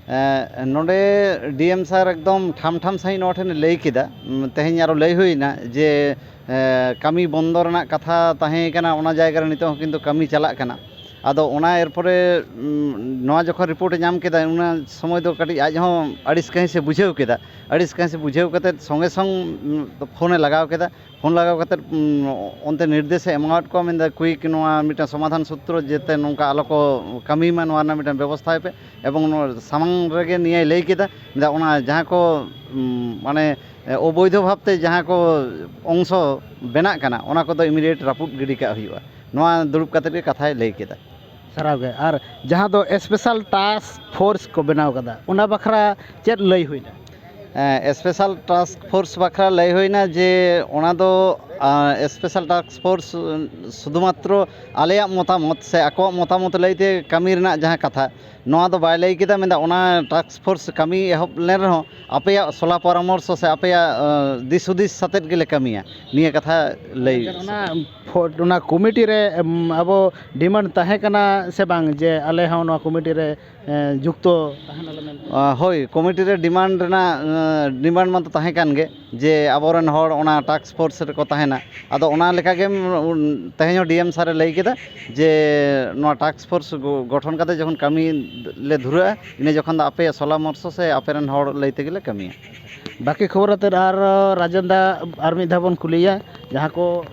ᱮᱸ, ᱱᱚᱰᱮ ᱰᱤ ᱮᱢ ᱥᱟᱨ ᱮᱠᱫᱚᱢ ᱴᱷᱟᱢ ᱴᱷᱟᱢ ᱥᱟᱺᱦᱤᱡ ᱱᱚᱣᱟ ᱴᱷᱮᱱ ᱞᱟᱹᱭ ᱠᱮᱫᱟ᱾ ᱩᱢ, ᱛᱮᱦᱮᱧ ᱟᱨᱚ ᱞᱟᱹᱭ ᱦᱩᱭᱱᱟ ᱡᱮ, ᱮᱸ, ᱠᱟᱹᱢᱤ ᱵᱚᱱᱫᱚ ᱨᱮᱱᱟᱜ ᱠᱟᱛᱷᱟ ᱛᱟᱦᱮᱸ ᱠᱟᱱᱟ, ᱚᱱᱟ ᱡᱟᱭᱜᱟ ᱨᱮ ᱱᱤᱛᱚᱜ ᱦᱚᱸ ᱠᱤᱱᱛᱩ ᱠᱟᱹᱢᱤ ᱪᱟᱞᱟᱜ ᱠᱟᱱᱟ᱾ ᱟᱫᱚ ᱚᱱᱟ ᱮᱨᱯᱚᱨᱮ, ᱩᱢ, ᱱᱚᱣᱟ ᱡᱚᱠᱷᱚᱱ ᱨᱤᱯᱳᱨᱴ ᱮ ᱧᱟᱢ ᱠᱮᱫᱟ, ᱚᱱᱟ ᱥᱚᱢᱚᱭ ᱫᱚ ᱠᱟᱹᱴᱤᱡ ᱟᱡ ᱦᱚᱸ ᱟᱹᱲᱤᱥ ᱠᱟᱹᱦᱤ ᱥᱮ ᱵᱩᱡᱷᱟᱹᱣ ᱠᱮᱫᱟ᱾ ᱟᱹᱲᱤᱥ ᱠᱟᱹᱦᱤ ᱥᱮ ᱵᱩᱡᱷᱟᱹᱣ ᱠᱟᱛᱮᱫ ᱥᱚᱸᱜᱮ ᱥᱚᱝ, ᱩᱢ, ᱯᱷᱳᱱ ᱮ ᱞᱟᱜᱟᱣ ᱠᱮᱫᱟ᱾ ᱯᱷᱳᱱ ᱞᱟᱜᱟᱣ ᱠᱟᱛᱮᱫ, ᱩᱢ, ᱚᱱᱛᱮ ᱱᱤᱨᱫᱮᱥ ᱮ ᱮᱢᱟᱣᱟᱫ ᱠᱚᱣᱟ, ᱢᱮᱱᱫᱟ, quick ᱱᱚᱣᱟ ᱢᱤᱫᱴᱟᱝ ᱥᱚᱢᱟᱫᱷᱟᱱ ᱥᱩᱛᱨᱚ ᱡᱟᱛᱮ ᱱᱚᱝᱠᱟ ᱟᱞᱚ ᱠᱚ ᱠᱟᱹᱢᱤ ᱢᱟ, ᱱᱚᱣᱟ ᱨᱮᱱᱟᱜ ᱢᱤᱫᱴᱟᱝ ᱵᱮᱵᱚᱥᱛᱷᱟᱭ ᱯᱮ᱾ ᱮᱵᱚᱝ ᱱᱚᱣᱟ ᱥᱟᱢᱟᱝ ᱨᱮᱜᱮ ᱱᱤᱭᱟᱹᱭ ᱞᱟᱹᱭ ᱠᱮᱫᱟ, ᱢᱮᱱᱫᱟ, ᱚᱱᱟ ᱡᱟᱦᱟᱸ ᱠᱚ, ᱩᱢ, ᱢᱟᱱᱮ, ᱮ, ᱚᱵᱳᱭᱫᱷᱚ ᱵᱷᱟᱵᱽᱛᱮ ᱡᱟᱦᱟᱸ ᱠᱚ ᱚᱝᱥᱚ ᱵᱮᱱᱟᱜ ᱠᱟᱱᱟ, ᱚᱱᱟ ᱠᱚᱫᱚ immediate ᱨᱟᱹᱯᱩᱫ ᱜᱤᱰᱤ ᱠᱟᱜ ᱦᱩᱭᱩᱜᱼᱟ᱾ ᱱᱚᱣᱟ ᱫᱩᱲᱩᱵ ᱠᱟᱛᱮᱫ ᱜᱮ ᱠᱟᱛᱷᱟᱭ ᱞᱟᱹᱭ ᱠᱮᱫᱟ᱾ ᱥᱟᱨᱦᱟᱣ ᱜᱮ᱾ ᱟᱨ ᱡᱟᱦᱟᱸ ᱫᱚ special task force ᱠᱚ ᱵᱮᱱᱟᱣ ᱠᱟᱫᱟ, ᱚᱱᱟ ᱵᱟᱠᱷᱨᱟ ᱪᱮᱫ ᱞᱟᱹᱭ ᱦᱩᱭᱱᱟ? ᱮᱸ, special task force ᱵᱟᱠᱷᱨᱟ ᱞᱟᱹᱭ ᱦᱩᱭᱱᱟ ᱡᱮ ᱚᱱᱟ ᱫᱚ, ᱟᱸ, special task force ᱥᱩᱫᱷᱩᱢᱟᱛᱨᱚ ᱟᱞᱮᱭᱟᱜ ᱢᱚᱛᱟᱢᱚᱛ ᱥᱮ ᱟᱠᱚᱣᱟᱜ ᱢᱚᱛᱟᱢᱚᱛ ᱞᱟᱹᱭᱛᱮ ᱠᱟᱹᱢᱤ ᱨᱮᱱᱟᱜ ᱡᱟᱦᱟᱸ ᱠᱟᱛᱷᱟ, ᱱᱚᱣᱟ ᱫᱚ ᱵᱟᱭ ᱞᱟᱹᱭ ᱠᱮᱫᱟ᱾ ᱢᱮᱱᱫᱟ, ᱚᱱᱟ task force ᱠᱟᱹᱢᱤ ᱮᱦᱚᱵ ᱞᱮᱱ ᱨᱮᱦᱚᱸ ᱟᱯᱮᱭᱟᱜ ᱥᱚᱞᱟ ᱯᱚᱨᱟᱢᱚᱨᱥᱚ ᱥᱮ ᱟᱯᱮᱭᱟᱜ, ᱟᱸ, ᱫᱤᱥ ᱦᱩᱫᱤᱥ ᱥᱟᱛᱮᱫ ᱜᱮᱞᱮ ᱠᱟᱹᱢᱤᱭᱟ, ᱱᱤᱭᱟᱹ ᱠᱟᱛᱷᱟ ᱞᱟᱹᱭ᱾ ᱚᱱᱟ ᱯᱷᱚ-, ᱚᱱᱟ ᱠᱚᱢᱤᱴᱤ ᱨᱮ, ᱮᱢ, ᱟᱵᱚ demand ᱛᱟᱦᱮᱸ ᱠᱟᱱᱟ ᱥᱮ ᱵᱟᱝ ᱡᱮ ᱟᱞᱮ ᱦᱚᱸ ᱱᱚᱣᱟ ᱠᱚᱢᱤᱴᱤ ᱨᱮ, ᱮ, ᱡᱩᱠᱛᱚ ᱛᱟᱦᱮᱱᱟᱞᱮ ᱢᱮᱱᱛᱮ? ᱟ, ᱦᱳᱭ, ᱠᱚᱢᱤᱴᱤ ᱨᱮ demand ᱨᱮᱱᱟᱜ, ᱮ, demand ᱢᱟᱛᱚ ᱛᱟᱦᱮᱸ ᱠᱟᱱ ᱜᱮ ᱡᱮ ᱟᱵᱚᱨᱮᱱ ᱦᱚᱲ ᱚᱱᱟ task force ᱨᱮᱠᱚ ᱛᱟᱦᱮᱱᱟ᱾ ᱟᱫᱚ ᱚᱱᱟ ᱞᱮᱠᱟᱜᱮ, ᱩᱱ, ᱛᱮᱦᱮᱧ ᱦᱚᱸ ᱰᱤ ᱮᱢ ᱥᱟᱨᱮ ᱞᱟᱹᱭ ᱠᱮᱫᱟ ᱡᱮ ᱱᱚᱣᱟ task force ᱜᱚ-, ᱜᱚᱴᱷᱚᱱ ᱠᱟᱛᱮ ᱡᱚᱠᱷᱚᱱ ᱠᱟᱹᱢᱤ ᱞᱮ ᱫᱷᱩᱨᱟᱹᱜᱼᱟ, ᱤᱱᱟᱹ ᱡᱚᱠᱷᱚᱱ ᱫᱚ ᱟᱯᱮᱭᱟᱜ ᱥᱚᱞᱟᱢᱚᱨᱥᱚ ᱥᱮ ᱟᱯᱮᱨᱮᱱ ᱦᱚᱲ ᱞᱟᱹᱭ ᱛᱮᱜᱮᱞᱮ ᱠᱟᱹᱢᱤᱭᱟ᱾ ᱵᱟᱹᱠᱤ ᱠᱷᱚᱵᱚᱨ ᱟᱛᱮᱫ ᱟᱨ ᱨᱟᱡᱮᱱ ᱫᱟ ᱟᱨ ᱢᱤᱫ ᱫᱷᱟᱣ ᱵᱚᱱ ᱠᱩᱞᱤᱭᱟ, ᱡᱟᱦᱟᱸ ᱠᱚ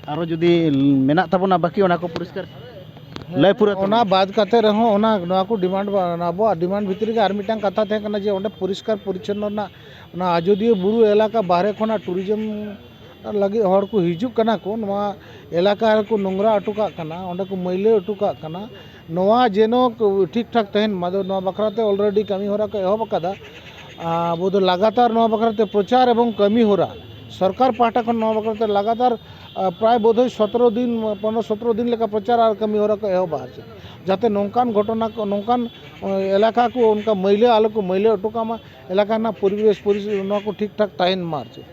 ᱟᱨᱚ ᱡᱩᱫᱤ ᱢᱮᱱᱟᱜ ᱛᱟᱵᱚᱱᱟ ᱵᱟᱹᱠᱤ, ᱚᱱᱟ ᱠᱚ ᱯᱚᱨᱤᱥᱠᱟᱨ ᱞᱟᱹᱭ ᱯᱩᱨᱟᱹᱣ ᱚᱱᱟ ᱛᱟᱵᱚᱱ᱾ ᱵᱟᱫ ᱠᱟᱛᱮ ᱨᱮᱦᱚᱸ ᱚᱱᱟ, ᱱᱚᱣᱟ ᱠᱚ demand ᱵᱟ-, ᱟᱵᱚᱣᱟᱜ demand ᱵᱷᱤᱛᱨᱤ ᱨᱮᱜᱮ ᱟᱨ ᱢᱤᱫᱴᱟᱝ ᱠᱟᱛᱷᱟ ᱛᱟᱦᱮᱸ ᱠᱟᱱᱟ ᱡᱮ ᱚᱸᱰᱮ ᱯᱚᱨᱤᱥᱠᱟᱨ ᱯᱚᱨᱤᱪᱷᱚᱱᱱᱚ ᱨᱮᱱᱟᱜ, ᱚᱱᱟ ᱟᱡᱚᱫᱤᱭᱟᱹ ᱵᱩᱨᱩ ᱮᱞᱟᱠᱟ ᱵᱟᱦᱨᱮ ᱠᱷᱚᱱᱟᱜ tourism ᱞᱟᱹᱜᱤᱫ ᱦᱚᱲ ᱠᱚ ᱦᱤᱡᱩᱜ ᱠᱟᱱᱟ ᱠᱚ, ᱱᱚᱣᱟ ᱮᱞᱟᱠᱟ ᱨᱮᱠᱚ ᱱᱚᱝᱨᱟ ᱦᱚᱴᱚ ᱠᱟᱜ ᱠᱟᱱᱟ, ᱚᱸᱰᱮ ᱠᱚ ᱢᱟᱹᱭᱞᱟᱹ ᱦᱚᱴᱚ ᱠᱟᱜ ᱠᱟᱱᱟ᱾ ᱱᱚᱣᱟ ᱡᱮᱱᱚ ᱴᱷᱤᱠ ᱴᱷᱟᱠ ᱛᱟᱦᱮᱱ ᱢᱟ, ᱟᱫᱚ ᱱᱚᱣᱟ ᱵᱟᱠᱷᱨᱟ ᱛᱮ already ᱠᱟᱹᱢᱤ ᱦᱚᱨᱟ ᱠᱚ ᱮᱦᱚᱵ ᱟᱠᱟᱫᱟ᱾ ᱟᱵᱚ ᱫᱚ ᱞᱟᱜᱟᱛᱟᱨ ᱱᱚᱣᱟ ᱵᱟᱠᱷᱨᱟ ᱛᱮ ᱯᱨᱚᱪᱟᱨ ᱮᱵᱚᱝ ᱠᱟᱹᱢᱤ ᱦᱚᱨᱟ, ᱥᱚᱨᱠᱟᱨ ᱯᱟᱦᱴᱟ ᱠᱷᱚᱱ ᱱᱚᱣᱟ ᱵᱟᱠᱷᱨᱟ ᱛᱮ ᱞᱟᱜᱟᱛᱟᱨ, ᱟ, ᱯᱨᱟᱭ ᱵᱳᱫᱷᱚᱭ ᱥᱚᱛᱨᱚ ᱫᱤᱱ, ᱯᱚᱱᱨᱚ ᱥᱚᱛᱨᱚ ᱫᱤᱱ ᱞᱮᱠᱟ ᱯᱨᱚᱪᱟᱨ ᱟᱨ ᱠᱟᱹᱢᱤ ᱦᱚᱨᱟ ᱠᱚ ᱮᱦᱚᱵᱟ, ᱟᱨ ᱪᱮᱫ, ᱡᱟᱛᱮ ᱱᱚᱝᱠᱟᱱ ᱜᱷᱚᱴᱚᱱᱟ ᱠᱚ, ᱱᱚᱝᱠᱟᱱ, ᱮ, ᱮᱞᱟᱠᱟ ᱠᱚ ᱚᱱᱠᱟ ᱢᱟᱹᱭᱞᱟᱹ ᱟᱞᱚ ᱠᱚ ᱢᱟᱹᱭᱞᱟᱹ ᱦᱚᱴᱚ ᱠᱟᱜ ᱢᱟ, ᱮᱞᱟᱠᱟ ᱨᱮᱱᱟᱜ ᱯᱚᱨᱤᱵᱮᱥ ᱯᱚᱨᱤᱥᱛᱷᱤᱛᱤ ᱱᱚᱣᱟ ᱠᱚ ᱴᱷᱤᱠ ᱴᱷᱟᱠ ᱛᱟᱦᱮᱱ ᱢᱟ, ᱟᱨ ᱪᱮᱫ᱾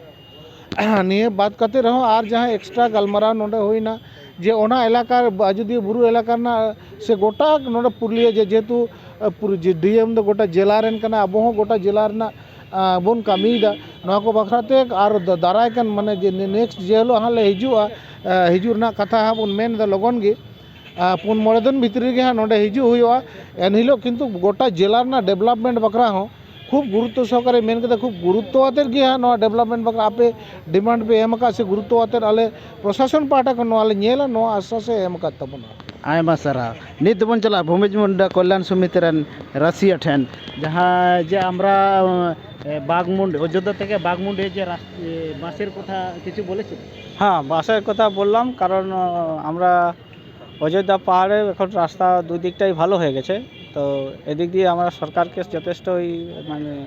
ᱱᱤᱭᱟᱹ ᱵᱟᱫ ᱠᱟᱛᱮ ᱨᱮᱦᱚᱸ ᱟᱨ ᱡᱟᱦᱟᱸ extra ᱜᱟᱞᱢᱟᱨᱟᱣ ᱱᱚᱰᱮ ᱦᱩᱭᱱᱟ, ᱡᱮ ᱚᱱᱟ ᱮᱞᱟᱠᱟ, ᱟᱡᱚᱫᱤᱭᱟᱹ ᱵᱩᱨᱩ ᱮᱞᱟᱠᱟ ᱨᱮᱱᱟᱜ ᱥᱮ ᱜᱚᱴᱟ ᱱᱚᱰᱮ ᱯᱩᱨᱩᱞᱤᱭᱟᱹ, ᱡᱮ, ᱡᱮᱦᱮᱛᱩ, ᱟ, ᱯᱩᱨ-, ᱡᱮ ᱰᱤ ᱮᱢ ᱫᱚ ᱜᱚᱴᱟ ᱡᱮᱞᱟ ᱨᱮᱱ ᱠᱟᱱᱟ, ᱟᱵᱚ ᱦᱚᱸ ᱜᱚᱴᱟ ᱡᱮᱞᱟ ᱨᱮᱱᱟᱜ, ᱟ, ᱵᱚᱱ ᱠᱟᱹᱢᱤᱭᱮᱫᱟ᱾ ᱱᱚᱣᱟ ᱠᱚ ᱵᱟᱠᱷᱨᱟ ᱛᱮ ᱟᱨ ᱫᱟ-, ᱫᱟᱨᱟᱭ ᱠᱟᱱ, ᱢᱟᱱᱮ, ᱡᱮ ᱱᱮ-, next ᱡᱮ ᱦᱤᱞᱳᱜ ᱦᱟᱸᱜ ᱞᱮ ᱦᱤᱡᱩᱜᱼᱟ, ᱟ, ᱦᱤᱡᱩᱜ ᱨᱮᱱᱟᱜ ᱠᱟᱛᱷᱟ ᱦᱟᱸᱜ ᱵᱚᱱ ᱢᱮᱱ ᱮᱫᱟ ᱞᱚᱜᱚᱱ ᱜᱮ, ᱟ, ᱯᱩᱱ ᱢᱚᱬᱮ ᱫᱤᱱ ᱵᱷᱤᱛᱨᱤ ᱨᱮᱜᱮ ᱦᱟᱸᱜ ᱱᱚᱰᱮ ᱦᱤᱡᱩᱜ ᱦᱩᱭᱩᱜᱼᱟ᱾ ᱮᱱᱦᱤᱞᱳᱜ ᱠᱤᱱᱛᱩ ᱜᱚᱴᱟ ᱡᱮᱞᱟ ᱨᱮᱱᱟᱜ development ᱵᱟᱠᱷᱨᱟ ᱦᱚᱸ ᱠᱷᱩᱵ ᱜᱩᱨᱩᱛᱛᱚ ᱥᱚᱦᱚᱠᱟᱨᱮ ᱢᱮᱱ ᱠᱮᱫᱟ, ᱠᱷᱩᱵ ᱜᱩᱨᱩᱛᱛᱚ ᱟᱛᱮᱫ ᱜᱮ ᱦᱟᱸᱜ ᱱᱚᱣᱟ development ᱵᱟᱠᱷᱨᱟ ᱟᱯᱮ demand ᱯᱮ ᱮᱢ ᱟᱠᱟᱫ ᱥᱮ ᱜᱩᱨᱩᱛᱛᱚ ᱟᱛᱮᱫ ᱟᱞᱮ ᱯᱨᱚᱥᱟᱥᱚᱱ ᱯᱟᱦᱴᱟ ᱠᱷᱚᱱ ᱱᱚᱣᱟ ᱞᱮ ᱧᱮᱞᱟ, ᱱᱚᱣᱟ ᱟᱥᱥᱟᱥ ᱮ ᱮᱢ ᱟᱠᱟᱫ ᱛᱟᱵᱚᱱᱟ᱾ ᱟᱭᱢᱟ ᱥᱟᱨᱦᱟᱣ᱾ ᱱᱤᱛ ᱫᱚᱵᱚᱱ ᱪᱟᱞᱟᱜᱼᱟ ᱵᱷᱩᱢᱤᱡᱽ ᱢᱩᱱᱰᱟ ᱠᱚᱞᱭᱟᱱ ᱥᱚᱢᱤᱛᱤ ᱨᱮᱱ ᱨᱟᱹᱥᱤᱭᱟᱹ ᱴᱷᱮᱱ, ᱡᱟᱦᱟᱸ ᱡᱮ ᱟᱢᱨᱟ, ᱮ, ᱵᱟᱜᱽᱢᱩᱱᱰᱤ, ᱚᱡᱳᱫᱽᱫᱷᱟ ᱛᱷᱮᱠᱮ ᱵᱟᱜᱽᱢᱩᱱᱰᱤ ᱡᱮ ᱨᱟᱥ-, ᱮ, ᱵᱟᱥᱮᱨ ᱠᱚᱛᱷᱟ ᱠᱤᱪᱷᱩ ᱵᱚᱞᱮ ᱪᱮᱫ? হ্যাঁ, বাসের কথা বললাম, কারণ, আহ, আমরা অযোধ্যা পাহাড়ে এখন রাস্তা দুই দিকটাই ভালো হয়ে গেছে। তো এদিক দিয়ে আমরা সরকারকে যথেষ্টই, মানে,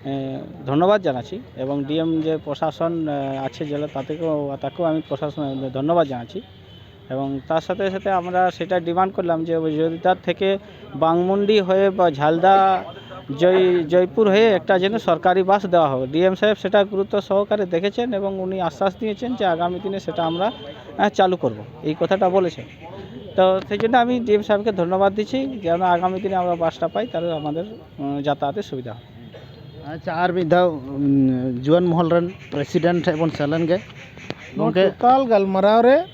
এ, ধন্যবাদ জানাচ্ছি এবং ডিএম যে প্রশাসন, আহ, আছে জেলা, তাদেরকেও, তাকেও আমি প্রশাসন ধন্যবাদ জানাচ্ছি। এবং তার সাথে সাথে আমরা সেটা ডিমান্ড করলাম যে অযোধ্যা থেকে বাংমুন্ডি হয়ে বা ঝালদা, জয়-, জয়পুর হয়ে একটা যেন সরকারি বাস দেওয়া হবে। ডিএম সাহেব সেটা গুরুত্ব সহকারে দেখেছেন এবং উনি আশ্বাস দিয়েছেন যে আগামী দিনে সেটা আমরা, আহ, চালু করব, এই কথাটা বলেছেন। তো সেই জন্য আমি ডিএম সাহেবকে ধন্যবাদ দিচ্ছি, যেন আগামী দিনে আমরা বাসটা পাই, তাহলে আমাদের, উম, যাতায়াতের সুবিধা হবে। ᱟᱪᱪᱷᱟ, ᱟᱨ ᱢᱤᱫ ᱫᱷᱟᱣ, ᱩᱢ, ᱡᱩᱣᱟᱹᱱ ᱢᱚᱦᱚᱞ ᱨᱮᱱ ᱯᱨᱮᱥᱤᱰᱮᱱᱴ ᱴᱷᱮᱱ ᱵᱚᱱ ᱥᱮᱱ ᱞᱮᱱ ᱜᱮ᱾ ᱱᱚᱣᱟ ᱜᱚᱢᱠᱮ᱾ ᱴᱳᱴᱟᱞ ᱜᱟᱞᱢᱟᱨᱟᱣ ᱨᱮ,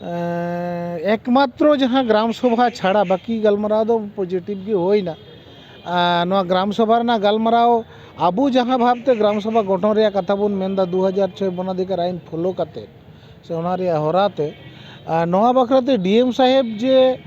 ᱮᱸ, ᱮᱠᱢᱟᱛᱨᱚ ᱡᱟᱦᱟᱸ ᱜᱨᱟᱢ ᱥᱚᱵᱷᱟ ᱪᱷᱟᱲᱟ ᱵᱟᱹᱠᱤ ᱜᱟᱞᱢᱟᱨᱟᱣ ᱫᱚ ᱯᱚᱡᱤᱴᱤᱵᱷ ᱜᱮ ᱦᱩᱭᱱᱟ᱾ ᱟᱨ ᱱᱚᱣᱟ ᱜᱨᱟᱢ ᱥᱚᱵᱷᱟ ᱨᱮᱱᱟᱜ ᱜᱟᱞᱢᱟᱨᱟᱣ, ᱟᱵᱚ ᱡᱟᱦᱟᱸ ᱵᱷᱟᱵᱽᱛᱮ ᱜᱨᱟᱢ ᱥᱚᱵᱷᱟ ᱜᱚᱴᱷᱚᱱ ᱨᱮᱭᱟᱜ ᱠᱟᱛᱷᱟ ᱵᱚᱱ ᱢᱮᱱᱫᱟ, ᱫᱩ ᱦᱟᱡᱟᱨ ᱪᱷᱚᱭ ᱵᱚᱱᱟᱫᱷᱤᱠᱟᱨ ᱟᱭᱤᱱ ᱯᱷᱳᱞᱳ ᱠᱟᱛᱮ ᱥᱮ ᱚᱱᱟ ᱨᱮᱭᱟᱜ ᱦᱚᱨᱟ ᱛᱮ, ᱟᱨ ᱱᱚᱣᱟ ᱵᱟᱠᱷᱨᱟ ᱛᱮ ᱰᱤ ᱮᱢ ᱥᱟᱦᱮᱵᱽ ᱡᱮ,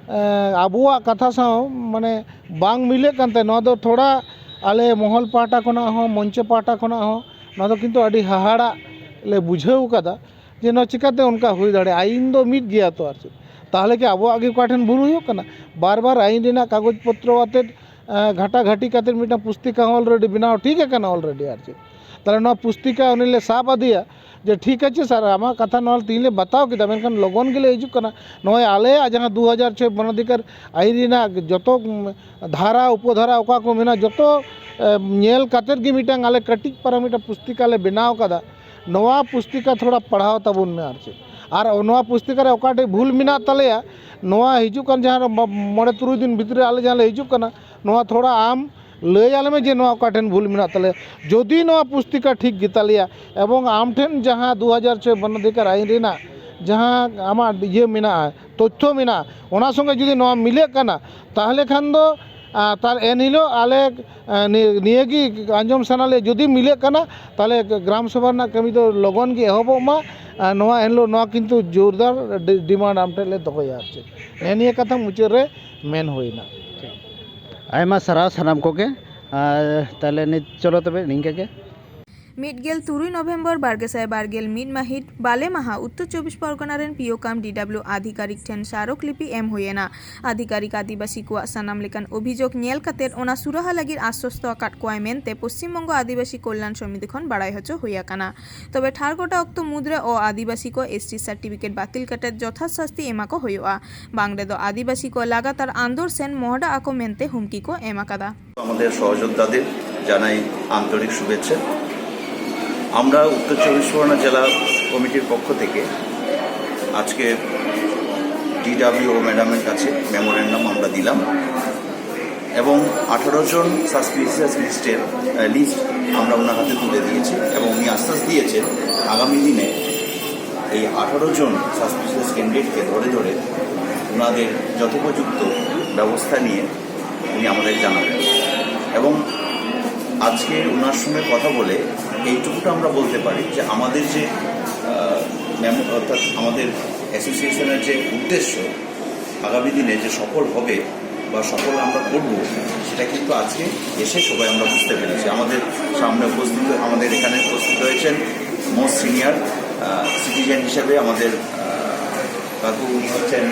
ᱮᱸ, ᱟᱵᱚᱣᱟᱜ ᱠᱟᱛᱷᱟ ᱥᱟᱶ, ᱢᱟᱱᱮ, ᱵᱟᱝ ᱢᱤᱞᱟᱹᱜ ᱠᱟᱱ ᱛᱟᱭ, ᱱᱚᱣᱟ ᱫᱚ ᱛᱷᱚᱲᱟ ᱟᱞᱮ ᱢᱚᱦᱚᱞ ᱯᱟᱦᱴᱟ ᱠᱷᱚᱱᱟᱜ ᱦᱚᱸ, ᱢᱚᱧᱪᱚ ᱯᱟᱦᱴᱟ ᱠᱷᱚᱱᱟᱜ ᱦᱚᱸ, ᱱᱚᱣᱟ ᱫᱚ ᱠᱤᱱᱛᱩ ᱟᱹᱰᱤ ᱦᱟᱦᱟᱲᱟᱜ ᱞᱮ ᱵᱩᱡᱷᱟᱹᱣ ᱠᱟᱫᱟ᱾ ᱡᱮ ᱱᱚᱣᱟ ᱪᱤᱠᱟᱹᱛᱮ ᱚᱱᱠᱟ ᱦᱩᱭ ᱫᱟᱲᱮᱭᱟᱜᱼᱟ? ᱟᱹᱭᱤᱱ ᱫᱚ ᱢᱤᱫ ᱜᱮᱭᱟ ᱛᱚ, ᱟᱨ ᱪᱮᱫ᱾ ᱛᱟᱦᱚᱞᱮ ᱠᱤ ᱟᱵᱚᱣᱟᱜ ᱜᱮ ᱚᱠᱟ ᱴᱷᱮᱱ ᱵᱷᱩᱞ ᱦᱩᱭᱩᱜ ᱠᱟᱱᱟ? ᱵᱟᱨ ᱵᱟᱨ ᱟᱹᱭᱤᱱ ᱨᱮᱱᱟᱜ ᱠᱟᱜᱚᱡᱽ ᱯᱚᱛᱨᱚ ᱟᱛᱮᱫ, ᱮᱸ, ᱜᱷᱟᱴᱟᱜᱷᱟᱴᱤ ᱠᱟᱛᱮᱫ ᱢᱤᱫᱴᱟᱝ ᱯᱩᱥᱛᱤᱠᱟ ᱦᱚᱸ ᱚᱞᱨᱮᱰᱤ ᱵᱮᱱᱟᱣ ᱴᱷᱤᱠ ᱟᱠᱟᱱᱟ ᱚᱞᱨᱮᱰᱤ, ᱟᱨ ᱪᱮᱫ᱾ ᱛᱟᱦᱚᱞᱮ ᱱᱚᱣᱟ ᱯᱩᱥᱛᱤᱠᱟ ᱩᱱᱤ ᱞᱮ ᱥᱟᱵ ᱟᱫᱮᱭᱟ ᱡᱮ, "ᱴᱷᱤᱠ ᱟᱪᱷᱮ ᱥᱟᱨ, ᱟᱢᱟᱜ ᱠᱟᱛᱷᱟ ᱱᱚᱣᱟ ᱛᱮᱦᱮᱧ ᱞᱮ ᱵᱟᱛᱟᱣ ᱠᱮᱫᱟ, ᱢᱮᱱᱠᱷᱟᱱ ᱞᱚᱜᱚᱱ ᱜᱮᱞᱮ ᱦᱤᱡᱩᱜ ᱠᱟᱱᱟ, ᱱᱚᱜᱼᱚᱭ ᱟᱞᱮᱭᱟᱜ ᱡᱟᱦᱟᱸ ᱫᱩ ᱦᱟᱡᱟᱨ ᱪᱷᱚᱭ ᱵᱚᱱᱚᱫᱷᱤᱠᱟᱨ ᱟᱹᱭᱤᱱ ᱨᱮᱱᱟᱜ ᱡᱚᱛᱚ, ᱩᱢ, ᱫᱷᱟᱨᱟ ᱩᱯᱚᱫᱷᱟᱨᱟ ᱚᱠᱟ ᱠᱚ ᱢᱮᱱᱟᱜᱼᱟ, ᱡᱚᱛᱚ, ᱮ, ᱧᱮᱞ ᱠᱟᱛᱮᱫ ᱜᱮ ᱢᱤᱫᱴᱟᱝ ᱟᱞᱮ ᱠᱟᱹᱴᱤᱡ ᱯᱟᱨᱟ ᱢᱤᱫᱴᱟᱝ ᱯᱩᱥᱛᱤᱠᱟ ᱞᱮ ᱵᱮᱱᱟᱣ ᱠᱟᱫᱟ, ᱱᱚᱣᱟ ᱯᱩᱥᱛᱤᱠᱟ ᱛᱷᱚᱲᱟ ᱯᱟᱲᱦᱟᱣ ᱛᱟᱵᱚᱱ ᱢᱮ", ᱟᱨ ᱪᱮᱫ᱾ ᱟᱨ ᱱᱚᱣᱟ ᱯᱩᱥᱛᱤᱠᱟ ᱨᱮ ᱚᱠᱟ ᱴᱷᱮᱡ ᱵᱷᱩᱞ ᱢᱮᱱᱟᱜ ᱛᱟᱞᱮᱭᱟ, ᱱᱚᱣᱟ ᱦᱤᱡᱩᱜ ᱠᱟᱱ ᱡᱟᱦᱟᱸ ᱨᱮ ᱢᱚ-, ᱢᱚᱬᱮ ᱛᱩᱨᱩᱭ ᱫᱤᱱ ᱵᱷᱤᱛᱨᱤ ᱨᱮ ᱟᱞᱮ ᱡᱟᱦᱟᱸ ᱞᱮ ᱦᱤᱡᱩᱜ ᱠᱟᱱᱟ, ᱱᱚᱣᱟ ᱛᱷᱚᱲᱟ ᱟᱢ ᱞᱟᱹᱭ ᱟᱞᱮ ᱢᱮ ᱡᱮ ᱱᱚᱣᱟ ᱚᱠᱟ ᱴᱷᱮᱱ ᱵᱷᱩᱞ ᱢᱮᱱᱟᱜ ᱛᱟᱞᱮᱭᱟ᱾ ᱡᱩᱫᱤ ᱱᱚᱣᱟ ᱯᱩᱥᱛᱤᱠᱟ ᱴᱷᱤᱠ ᱜᱮᱛᱟᱞᱮᱭᱟ ᱮᱵᱚᱝ ᱟᱢ ᱴᱷᱮᱱ ᱡᱟᱦᱟᱸ ᱫᱩ ᱦᱟᱡᱟᱨ ᱪᱷᱚᱭ ᱵᱚᱱᱚᱫᱷᱤᱠᱟᱨ ᱟᱭᱤᱱ ᱨᱮᱱᱟᱜ ᱡᱟᱦᱟᱸ ᱟᱢᱟᱜ ᱤᱭᱟᱹ ᱢᱮᱱᱟᱜᱼᱟ, ᱛᱚᱛᱛᱷᱚ ᱢᱮᱱᱟᱜᱼᱟ, ᱚᱱᱟ ᱥᱚᱸᱜᱮ ᱡᱩᱫᱤ ᱱᱚᱣᱟ ᱢᱤᱞᱟᱹᱜ ᱠᱟᱱᱟ, ᱛᱟᱦᱚᱞᱮ ᱠᱷᱟᱱ ᱫᱚ, ᱟᱨ ᱛᱟᱨ ᱮᱱᱦᱤᱞᱳᱜ ᱟᱞᱮ, ᱟᱨ ᱱᱤ-, ᱱᱤᱭᱟᱹ ᱜᱮ ᱟᱸᱡᱚᱢ ᱥᱟᱱᱟ ᱞᱮᱭᱟ, ᱡᱩᱫᱤ ᱢᱤᱞᱟᱹᱜ ᱠᱟᱱᱟ, ᱛᱟᱦᱚᱞᱮ ᱜᱨᱟᱢ ᱥᱚᱵᱷᱟ ᱨᱮᱱᱟᱜ ᱠᱟᱹᱢᱤ ᱫᱚ ᱞᱚᱜᱚᱱ ᱜᱮ ᱮᱦᱚᱵᱚᱜ ᱢᱟ᱾ ᱟᱨ ᱱᱚᱣᱟ ᱮᱱᱦᱤᱞᱳᱜ ᱱᱚᱣᱟ ᱠᱤᱱᱛᱩ ᱡᱳᱨᱫᱟᱨ ᱰᱤ-, ᱰᱤᱢᱟᱱᱰ ᱟᱢ ᱴᱷᱮᱱ ᱞᱮ ᱫᱚᱦᱚᱭᱟ, ᱟᱨ ᱪᱮᱫ᱾ ᱱᱮᱜᱼᱮ ᱱᱤᱭᱟᱹ ᱠᱟᱛᱷᱟ ᱢᱩᱪᱟᱹᱫ ᱨᱮ ᱢᱮᱱ ᱦᱩᱭᱱᱟ᱾ ᱟᱭᱢᱟ ᱥᱟᱨᱦᱟᱣ ᱥᱟᱱᱟᱢ ᱠᱚᱜᱮ᱾ ᱟᱨ ᱛᱟᱦᱚᱞᱮ ᱱᱤᱛ ᱪᱚᱞᱚ ᱛᱚᱵᱮ ᱱᱤᱝᱠᱟᱹ ᱜᱮ᱾ ᱢᱤᱫ ᱜᱮᱞ ᱛᱩᱨᱩᱭ ᱱᱚᱵᱷᱮᱢᱵᱚᱨ ᱵᱟᱨ ᱜᱮᱥᱟᱭ ᱵᱟᱨ ᱜᱮᱞ ᱢᱤᱫ ᱢᱟᱹᱦᱤᱛ ᱵᱟᱞᱮ ᱢᱟᱦᱟ ᱩᱛᱛᱚᱨ ᱪᱚᱵᱵᱤᱥ ᱯᱚᱨᱜᱚᱱᱟ ᱨᱮᱱ ᱯᱤᱭᱳ ᱠᱟᱢ ᱰᱤᱰᱟᱵᱞᱤᱭᱩ ᱟᱫᱷᱤᱠᱟᱨᱤᱠ ᱴᱷᱮᱱ ᱥᱟᱨᱚᱠ ᱞᱤᱯᱤ ᱮᱢ ᱦᱩᱭ ᱮᱱᱟ᱾ ᱟᱫᱷᱤᱠᱟᱨᱤᱠ ᱟᱹᱫᱤᱵᱟᱹᱥᱤ ᱠᱚᱣᱟᱜ ᱥᱟᱱᱟᱢ ᱞᱮᱠᱟᱱ ᱚᱵᱷᱤᱡᱳᱜᱽ ᱧᱮᱞ ᱠᱟᱛᱮᱫ ᱚᱱᱟ ᱥᱩᱨᱟᱦᱟ ᱞᱟᱹᱜᱤᱫ ᱟᱥᱣᱟᱥᱛᱚ ᱟᱠᱟᱫ ᱠᱚᱣᱟᱭ ᱢᱮᱱᱛᱮ ᱯᱚᱥᱪᱤᱢ ᱵᱚᱝᱜᱚ ᱟᱹᱫᱤᱵᱟᱹᱥᱤ ᱠᱚᱞᱭᱟᱱ ᱥᱚᱢᱤᱛᱤ ᱠᱷᱚᱱ ᱵᱟᱲᱟᱭ ᱦᱚᱪᱚ ᱦᱩᱭ ᱟᱠᱟᱱᱟ᱾ ᱛᱚᱵᱮ ᱴᱷᱟᱲ ᱜᱚᱴᱟ ᱚᱠᱛᱚ ᱢᱩᱫᱽᱨᱮ ᱚ ᱟᱹᱫᱤᱵᱟᱹᱥᱤ ᱠᱚ ᱮᱥ ᱴᱤ ᱥᱟᱨᱴᱤᱯᱷᱤᱠᱮᱴ ᱵᱟᱹᱛᱤᱞ ᱠᱟᱛᱮᱫ ᱡᱚᱛᱷᱟᱛ ᱥᱟᱹᱥᱛᱤ ᱮᱢᱟ ᱠᱚ ᱦᱩᱭᱩᱜᱼᱟ, ᱵᱟᱝ ᱨᱮᱫᱚ ᱟᱹᱫᱤᱵᱟᱹᱥᱤ ᱠᱚ ᱞᱟᱜᱟᱛᱟᱨ ᱟᱱᱫᱳᱞ ᱥᱮᱱ ᱢᱚᱦᱰᱟ ᱟᱠᱚ ᱢᱮᱱᱛᱮ ᱦᱩᱢᱠᱤ ᱠᱚ ᱮᱢ ᱟᱠᱟᱫᱟ᱾ আমাদের সহযোদ্ধাদের জানাই আন্তরিক শুভেচ্ছা। আমরা উত্তর চব্বিশ পরগনা জেলা কমিটির পক্ষ থেকে আজকে ডিডাব্লিউও ম্যাডামের কাছে মেমোরেন্ডাম আমরা দিলাম এবং আঠারো জন সাসপিশিয়াস লিস্টের, আহ, লিস্ট আমরা ওনার হাতে তুলে দিয়েছি এবং উনি আশ্বাস দিয়েছেন আগামী দিনে এই আঠারো জন সাসপিশিয়াস ক্যান্ডিডেটকে ধরে ধরে ওনাদের যথোপযুক্ত ব্যবস্থা নিয়ে উনি আমাদের জানাবেন। এবং আজকে ওনার সঙ্গে কথা বলে এইটুকুটা আমরা বলতে পারি যে আমাদের যে, আহ, মেমো-, অর্থাৎ আমাদের অ্যাসোসিয়েশনের যে উদ্দেশ্য আগামী দিনে যে সফল হবে বা সফল আমরা করব, সেটা কিন্তু আজকে এসে সবাই আমরা বুঝতে পেরেছি। আমাদের সামনে উপস্থিত, আমাদের এখানে উপস্থিত হয়েছেন মোস্ট সিনিয়র সিটিজেন হিসেবে আমাদের, আহ, কাকু হচ্ছেন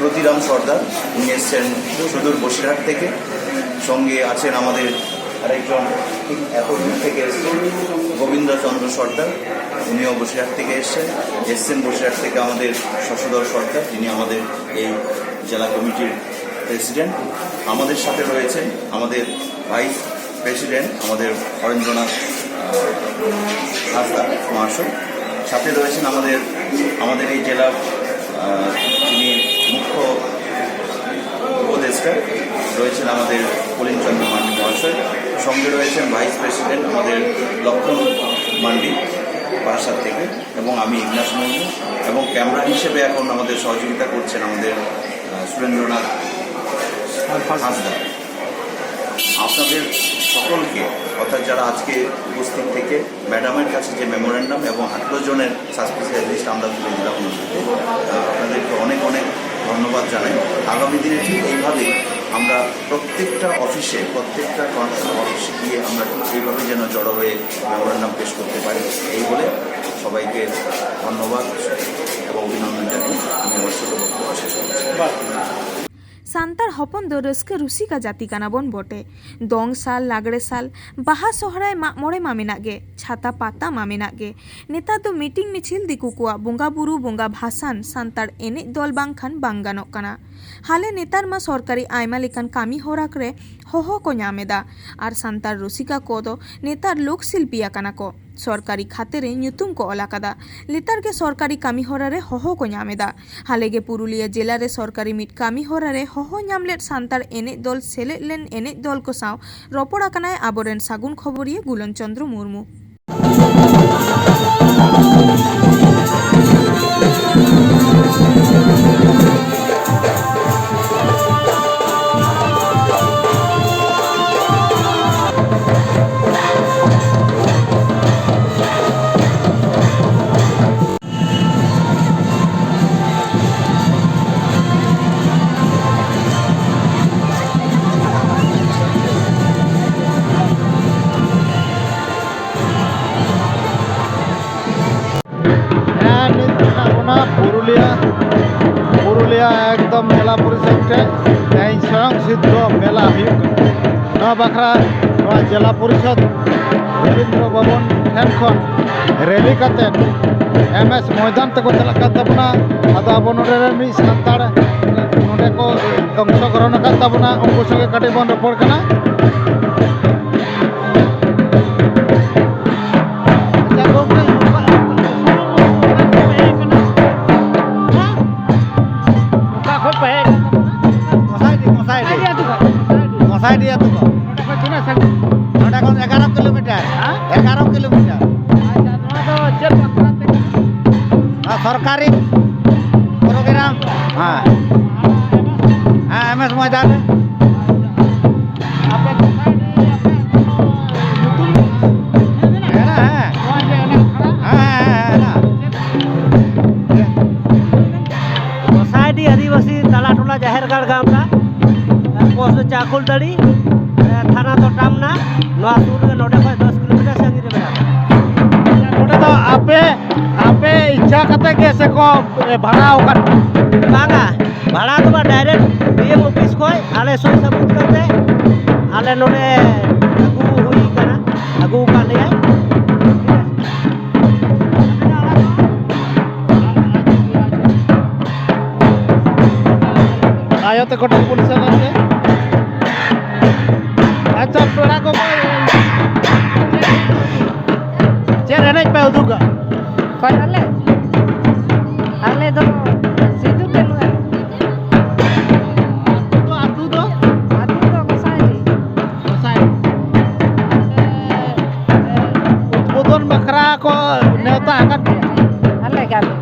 প্রতিরাম সর্দার, উনি এসছেন সুদূর বসিরহাট থেকে। সঙ্গে আছেন আমাদের আরেকজন, ঠিক এত দূর থেকে এসছেন, গোবিন্দ চন্দ্র সর্দার, উনিও বসিরহাট থেকে এসছেন। এসছেন বসিরহাট থেকে আমাদের শশধর সর্দার, যিনি আমাদের এই জেলা কমিটির প্রেসিডেন্ট। আমাদের সাথে রয়েছেন আমাদের ভাইস প্রেসিডেন্ট, আমাদের হরেন্দ্রনাথ, আহ, হাঁসদা মহাশয়। সাথে রয়েছেন আমাদের, আমাদের এই জেলার, আহ, যিনি মুখ্য উপদেষ্টা, রয়েছেন আমাদের কলিন চন্দ্র মান্ডি মহাশয়। সঙ্গে রয়েছেন ভাইস প্রেসিডেন্ট আমাদের লক্ষণ মান্ডি বারাসাত থেকে, এবং আমি ইগনাস মুর্মু। এবং ক্যামেরা হিসেবে এখন আমাদের সহযোগিতা করছেন আমাদের, আহ, সুরেন্দ্রনাথ হাঁসদা। আপনাদের সকলকে, অর্থাৎ যারা আজকে উপস্থিত থেকে ম্যাডামের কাছে যে মেমোরেন্ডাম এবং আঠেরো জনের সাসপেন্সের লিস্ট আমরা তুলে দিলাম ওনাদেরকে, আহ, আপনাদেরকে অনেক অনেক ধন্যবাদ জানাই। আগামী দিনে ঠিক এইভাবেই আমরা প্রত্যেকটা অফিসে, প্রত্যেকটা কর্পোরেশন অফিসে গিয়ে আমরা ঠিক এইভাবে যেন জড়ো হয়ে মেমোরেন্ডাম পেশ করতে পারি, এই বলে সবাইকে ধন্যবাদ এবং অভিনন্দন জানিয়ে আমি আমার ছোট বক্তব্য শেষ করছি। ᱥᱟᱱᱛᱟᱲ ᱦᱚᱯᱚᱱ ᱫᱚ ᱨᱟᱹᱥᱠᱟᱹ ᱨᱩᱥᱤᱠᱟ ᱡᱟᱹᱛᱤ ᱠᱟᱱᱟ ᱵᱚᱱ ᱵᱚᱴᱮ᱾ ᱫᱚᱝ ᱥᱟᱞ, ᱞᱟᱜᱽᱲᱮ ᱥᱟᱞ, ᱵᱟᱦᱟ ᱥᱚᱦᱨᱟᱭ, ᱢᱟᱜ ᱢᱚᱬᱮ ᱢᱟ ᱢᱮᱱᱟᱜ ᱜᱮ, ᱪᱷᱟᱛᱟ ᱯᱟᱛᱟ ᱢᱟ ᱢᱮᱱᱟᱜ ᱜᱮ᱾ ᱱᱮᱛᱟᱨ ᱫᱚ ᱢᱤᱴᱤᱝ ᱢᱤᱪᱷᱤᱞ ᱫᱤᱠᱩ ᱠᱚᱣᱟᱜ ᱵᱚᱸᱜᱟ ᱵᱩᱨᱩ ᱵᱚᱸᱜᱟ ᱵᱷᱟᱥᱟᱱ ᱥᱟᱱᱛᱟᱲ ᱮᱱᱮᱡ ᱫᱚᱞ ᱵᱟᱝᱠᱷᱟᱱ ᱵᱟᱝ ᱜᱟᱱᱚᱜ ᱠᱟᱱᱟ᱾ ᱦᱟᱞᱮ ᱱᱮᱛᱟᱨ ᱢᱟ ᱥᱚᱨᱠᱟᱨᱤ ᱟᱭᱢᱟ ᱞᱮᱠᱟᱱ ᱠᱟᱹᱢᱤ ᱦᱚᱨᱟ ᱨᱮ ᱦᱚᱦᱚ ᱠᱚ ᱧᱟᱢ ᱮᱫᱟ᱾ ᱟᱨ ᱥᱟᱱᱛᱟᱲ ᱨᱩᱥᱤᱠᱟ ᱠᱚ ᱫᱚ ᱱᱮᱛᱟᱨ ᱞᱳᱠ ᱥᱤᱞᱯᱤ ᱟᱠᱟᱱᱟ ᱠᱚ᱾ ᱥᱚᱨᱠᱟᱨᱤ ᱠᱷᱟᱛᱮ ᱨᱮ ᱧᱩᱛᱩᱢ ᱠᱚ ᱚᱞ ᱟᱠᱟᱫᱟ᱾ ᱞᱮᱛᱟᱨ ᱜᱮ ᱥᱚᱨᱠᱟᱨᱤ ᱠᱟᱹᱢᱤ ᱦᱚᱨᱟ ᱨᱮ ᱦᱚᱦᱚ ᱠᱚ ᱧᱟᱢ ᱮᱫᱟ᱾ ᱦᱟᱞᱮ ᱜᱮ ᱯᱩᱨᱩᱞᱤᱭᱟᱹ ᱡᱮᱞᱟ ᱨᱮ ᱥᱚᱨᱠᱟᱨᱤ ᱢᱤᱫ ᱠᱟᱹᱢᱤ ᱦᱚᱨᱟ ᱨᱮ ᱦᱚᱦᱚ ᱧᱟᱢ ᱞᱮᱫ ᱥᱟᱱᱛᱟᱲ ᱮᱱᱮᱡ ᱫᱚᱞ ᱥᱮᱞᱮᱫ ᱞᱮᱱ ᱮᱱᱮᱡ ᱫᱚᱞ ᱠᱚ ᱥᱟᱶ ᱨᱚᱯᱚᱲ ᱟᱠᱟᱱᱟᱭ ᱟᱵᱚᱨᱮᱱ ᱥᱟᱹᱜᱩᱱ ᱠᱷᱚᱵᱚᱨᱤᱭᱟᱹ ᱜᱩᱞᱚᱱ ᱪᱚᱸᱫᱽᱨᱚ ᱢᱩᱨᱢᱩ᱾ ᱥᱮᱫ ᱛᱮ ᱛᱮᱦᱮᱧ ᱥᱚᱭᱚᱝ ᱥᱤᱫᱽᱫᱷᱚ ᱢᱮᱞᱟ ᱦᱩᱭᱩᱜ ᱠᱟᱱᱟ᱾ ᱱᱚᱣᱟ ᱵᱟᱠᱷᱨᱟ ᱱᱚᱣᱟ ᱡᱮᱞᱟ ᱯᱚᱨᱤᱥᱚᱫᱽ ᱨᱚᱵᱤᱱᱫᱨᱚ ᱵᱷᱚᱵᱚᱱ ᱴᱷᱮᱱ ᱠᱷᱚᱱ ᱨᱮᱞᱤ ᱠᱟᱛᱮ ᱮᱢ ᱮᱥ ᱢᱚᱭᱫᱟᱱ ᱛᱮᱠᱚ ᱪᱟᱞᱟᱜ ᱠᱟᱱ ᱛᱟᱵᱚᱱᱟ᱾ ᱟᱫᱚ ᱟᱵᱚ ᱱᱚᱰᱮ ᱨᱮᱱ ᱢᱤᱫ ᱥᱟᱱᱛᱟᱲ ᱱᱚᱰᱮ ᱠᱚ ᱚᱝᱥᱚᱜᱨᱚᱦᱚᱱ ᱟᱠᱟᱫ ᱛᱟᱵᱚᱱᱟ, ᱩᱱᱠᱩ ᱥᱚᱸᱜᱮ ᱠᱟᱹᱴᱤᱡ ᱵᱚᱱ ᱨᱚᱯᱚᱲ ᱠᱟᱱᱟ᱾ ᱟᱪᱪᱷᱟ ᱜᱚᱢᱠᱮ, ᱚᱠᱟ ᱠᱷᱚᱱ ᱯᱮ ᱦᱮᱡ ᱟᱠᱟᱱᱟ? ᱜᱚᱸᱥᱟᱭᱰᱤ, ᱜᱚᱸᱥᱟᱭᱰᱤ᱾ ᱜᱚᱸᱥᱟᱭᱰᱤ ᱟᱹᱛᱩ ᱠᱷᱚᱱ᱾ ᱜᱚᱸᱥᱟᱭᱰᱤ ᱟᱹᱛᱩ ᱠᱷᱚᱱ᱾ ᱱᱚᱰᱮ ᱠᱷᱚᱱ ᱛᱤᱱᱟᱹᱜ ᱥᱟᱺᱜᱤᱧ? ᱱᱚᱰᱮ ᱠᱷᱚᱱ ᱮᱜᱟᱨᱚ ᱠᱤᱞᱳᱢᱤᱴᱟᱨ᱾ ᱦᱮᱸ? ᱮᱜᱟᱨᱚ ᱠᱤᱞᱳᱢᱤᱴᱟᱨ᱾ ᱟᱪᱪᱷᱟ, ᱱᱚᱣᱟ ᱫᱚ ᱪᱮᱫ ᱵᱟᱠᱷᱨᱟ ᱛᱮ ᱠᱟᱱᱟ? ᱱᱚᱣᱟ ᱥᱚᱨᱠᱟᱨᱤ ᱯᱨᱳᱜᱨᱟᱢ᱾ ᱦᱮᱸ᱾ ᱦᱮᱸ, ᱮᱢ ᱮᱥ ᱢᱚᱭᱫᱟᱱ ᱨᱮ᱾ ᱟᱯᱮ ᱥᱚᱥᱟᱭᱴᱤ, ᱟᱯᱮ ᱧᱩᱛᱩᱢ ᱢᱮᱱᱟᱜᱼᱟ? ᱦᱮᱸ, ᱦᱮᱸ᱾ ᱱᱚᱣᱟ ᱡᱮ ᱚᱱᱟ ᱟᱠᱷᱲᱟ? ᱦᱮᱸ, ᱦᱮᱸ, ᱦᱮᱸ, ᱦᱮᱸ᱾ ᱜᱚᱸᱥᱟᱭᱰᱤ ᱟᱹᱫᱤᱵᱟᱹᱥᱤ ᱛᱟᱞᱟ ᱴᱚᱞᱟ ᱡᱟᱦᱮᱨ ᱜᱟᱲ ᱜᱟᱶᱛᱟ, ᱯᱳᱥᱴ ᱫᱚ ᱪᱟᱠᱩᱞᱛᱟᱹᱲᱤ, ᱛᱷᱟᱱᱟ ᱫᱚ ᱴᱟᱢᱱᱟ, ᱱᱚᱣᱟ ᱥᱩᱨ ᱨᱮ ᱱᱚᱰᱮ ᱠᱷᱚᱱ ᱫᱚᱥ ᱠᱤᱞᱳᱢᱤᱴᱟᱨ ᱥᱟᱺᱜᱤᱧ ᱨᱮ ᱢᱮᱱᱟᱜᱼᱟ᱾ ᱱᱚᱰᱮ ᱫᱚ ᱟᱯᱮ, ᱟᱯᱮ ᱤᱪᱪᱷᱟ ᱠᱟᱛᱮ ᱜᱮ ᱥᱮ ᱠᱚ ᱵᱷᱟᱲᱟ ᱟᱠᱟᱫ? ᱵᱟᱝᱟ, ᱵᱷᱟᱲᱟ ᱫᱚ ᱵᱟᱝ, ᱰᱟᱭᱨᱮᱠᱴ ᱰᱤ ᱮᱢ ᱚᱯᱷᱤᱥ ᱠᱷᱚᱱ ᱟᱞᱮ ᱥᱳᱭ ᱥᱟᱹᱵᱩᱛ ᱠᱟᱛᱮ ᱟᱞᱮ ᱱᱚᱰᱮ ᱟᱹᱜᱩ ᱦᱩᱭ ᱠᱟᱱᱟ, ᱟᱹᱜᱩ ᱟᱠᱟᱫ ᱞᱮᱭᱟᱭ᱾ ᱟᱭᱳ ᱛᱟᱠᱚ ᱴᱷᱮᱱ ᱵᱚᱱ ᱥᱮᱱ ᱞᱮᱱ ᱜᱮ᱾ ᱟᱪᱪᱷᱟ, ᱯᱮᱲᱟ ᱠᱚ, ᱪᱮᱫ ᱮᱱᱮᱡ ᱯᱮ ᱩᱫᱩᱜᱟ? ᱚᱠᱚᱭ ᱟᱞᱮ? ᱟᱞᱮ ᱫᱚ ᱥᱤᱫᱩ ᱠᱟᱹᱱᱦᱩ ᱮᱱᱮᱡ᱾ ᱟᱹᱛᱩ ᱫᱚ, ᱟᱹᱛᱩ ᱫᱚ? ᱟᱹᱛᱩ ᱫᱚ ᱜᱚᱸᱥᱟᱭᱰᱤ᱾ ᱜᱚᱸᱥᱟᱭᱰᱤ᱾ ᱟᱯᱮ, ᱮ, ᱩᱫᱵᱳᱫᱚᱱ ᱵᱟᱠᱷᱨᱟ ᱠᱚ ᱱᱮᱣᱛᱟ ᱟᱠᱟᱫ ᱯᱮᱭᱟ? ᱟᱞᱮ ᱜᱮ, ᱟᱞᱮ᱾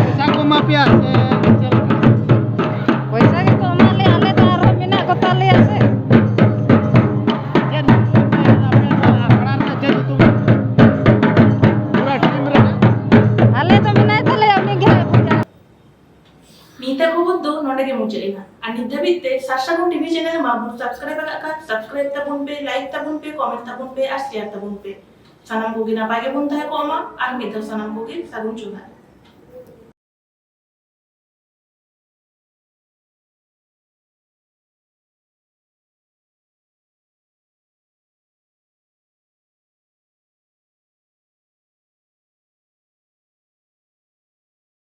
ᱯᱚᱭᱥᱟ ᱠᱚ ᱮᱢᱟ ᱯᱮᱭᱟ ᱥᱮ ᱪᱮᱫ ᱞᱮᱠᱟ? ᱯᱚᱭᱥᱟ ᱜᱮᱠᱚ ᱮᱢᱟᱜ ᱞᱮᱭᱟ, ᱟᱞᱮ ᱫᱚ ᱟᱨᱦᱚᱸ ᱢᱮᱱᱟᱜ ᱠᱚ ᱛᱟᱞᱮᱭᱟ ᱥᱮ᱾ ᱪᱮᱫ ᱧᱩᱛᱩᱢ ᱯᱮ, ᱟᱯᱮ ᱱᱚᱣᱟ ᱟᱠᱷᱲᱟ ᱨᱮᱱᱟᱜ ᱪᱮᱫ ᱧᱩᱛᱩᱢ? ᱯᱩᱨᱟᱹ ᱴᱤᱢ ᱨᱮᱱᱟᱜ? ᱟᱞᱮ ᱫᱚ ᱢᱮᱱᱟᱭ ᱛᱟᱞᱮᱭᱟ, ᱩᱱᱤ ᱜᱮ ᱦᱟᱸᱜ ᱵᱩᱡᱟ᱾ ᱱᱤᱛᱟᱹ ᱠᱷᱚᱵᱚᱨ ᱫᱚ ᱱᱚᱰᱮ ᱜᱮ ᱢᱩᱪᱟᱹᱫ ᱮᱱᱟ᱾ ᱟᱨ ᱱᱤᱛ ᱫᱷᱟᱹᱵᱤᱡ ᱛᱮ ᱥᱟᱨᱥᱟᱜᱩᱱ ᱴᱤᱵᱷᱤ ᱪᱮᱱᱮᱞ ᱢᱟ ᱵᱚᱱ ᱥᱟᱵᱥᱠᱨᱟᱭᱤᱵ ᱟᱠᱟᱫ ᱠᱷᱟᱱ, ᱥᱟᱵᱥᱠᱨᱟᱭᱤᱵ ᱛᱟᱵᱚᱱ ᱯᱮ, ᱞᱟᱭᱤᱠ ᱛᱟᱵᱚᱱ ᱯᱮ, ᱠᱚᱢᱮᱱᱴ ᱛᱟᱵᱚᱱ ᱯᱮ ᱟᱨ ᱥᱮᱭᱟᱨ ᱛᱟᱵᱚᱱ ᱯᱮ᱾ ᱥᱟᱱᱟᱢ ᱠᱚᱜᱮ ᱱᱟᱯᱟᱭ ᱜᱮᱵᱚᱱ ᱛᱟᱦᱮᱸ ᱠᱚᱜ ᱢᱟ᱾ ᱟᱨ ᱢᱤᱫ ᱫᱷᱟᱣ ᱥᱟᱱᱟᱢ ᱠᱚᱜᱮ ᱥᱟᱹᱜᱩᱱ ᱡᱚᱦᱟᱨ᱾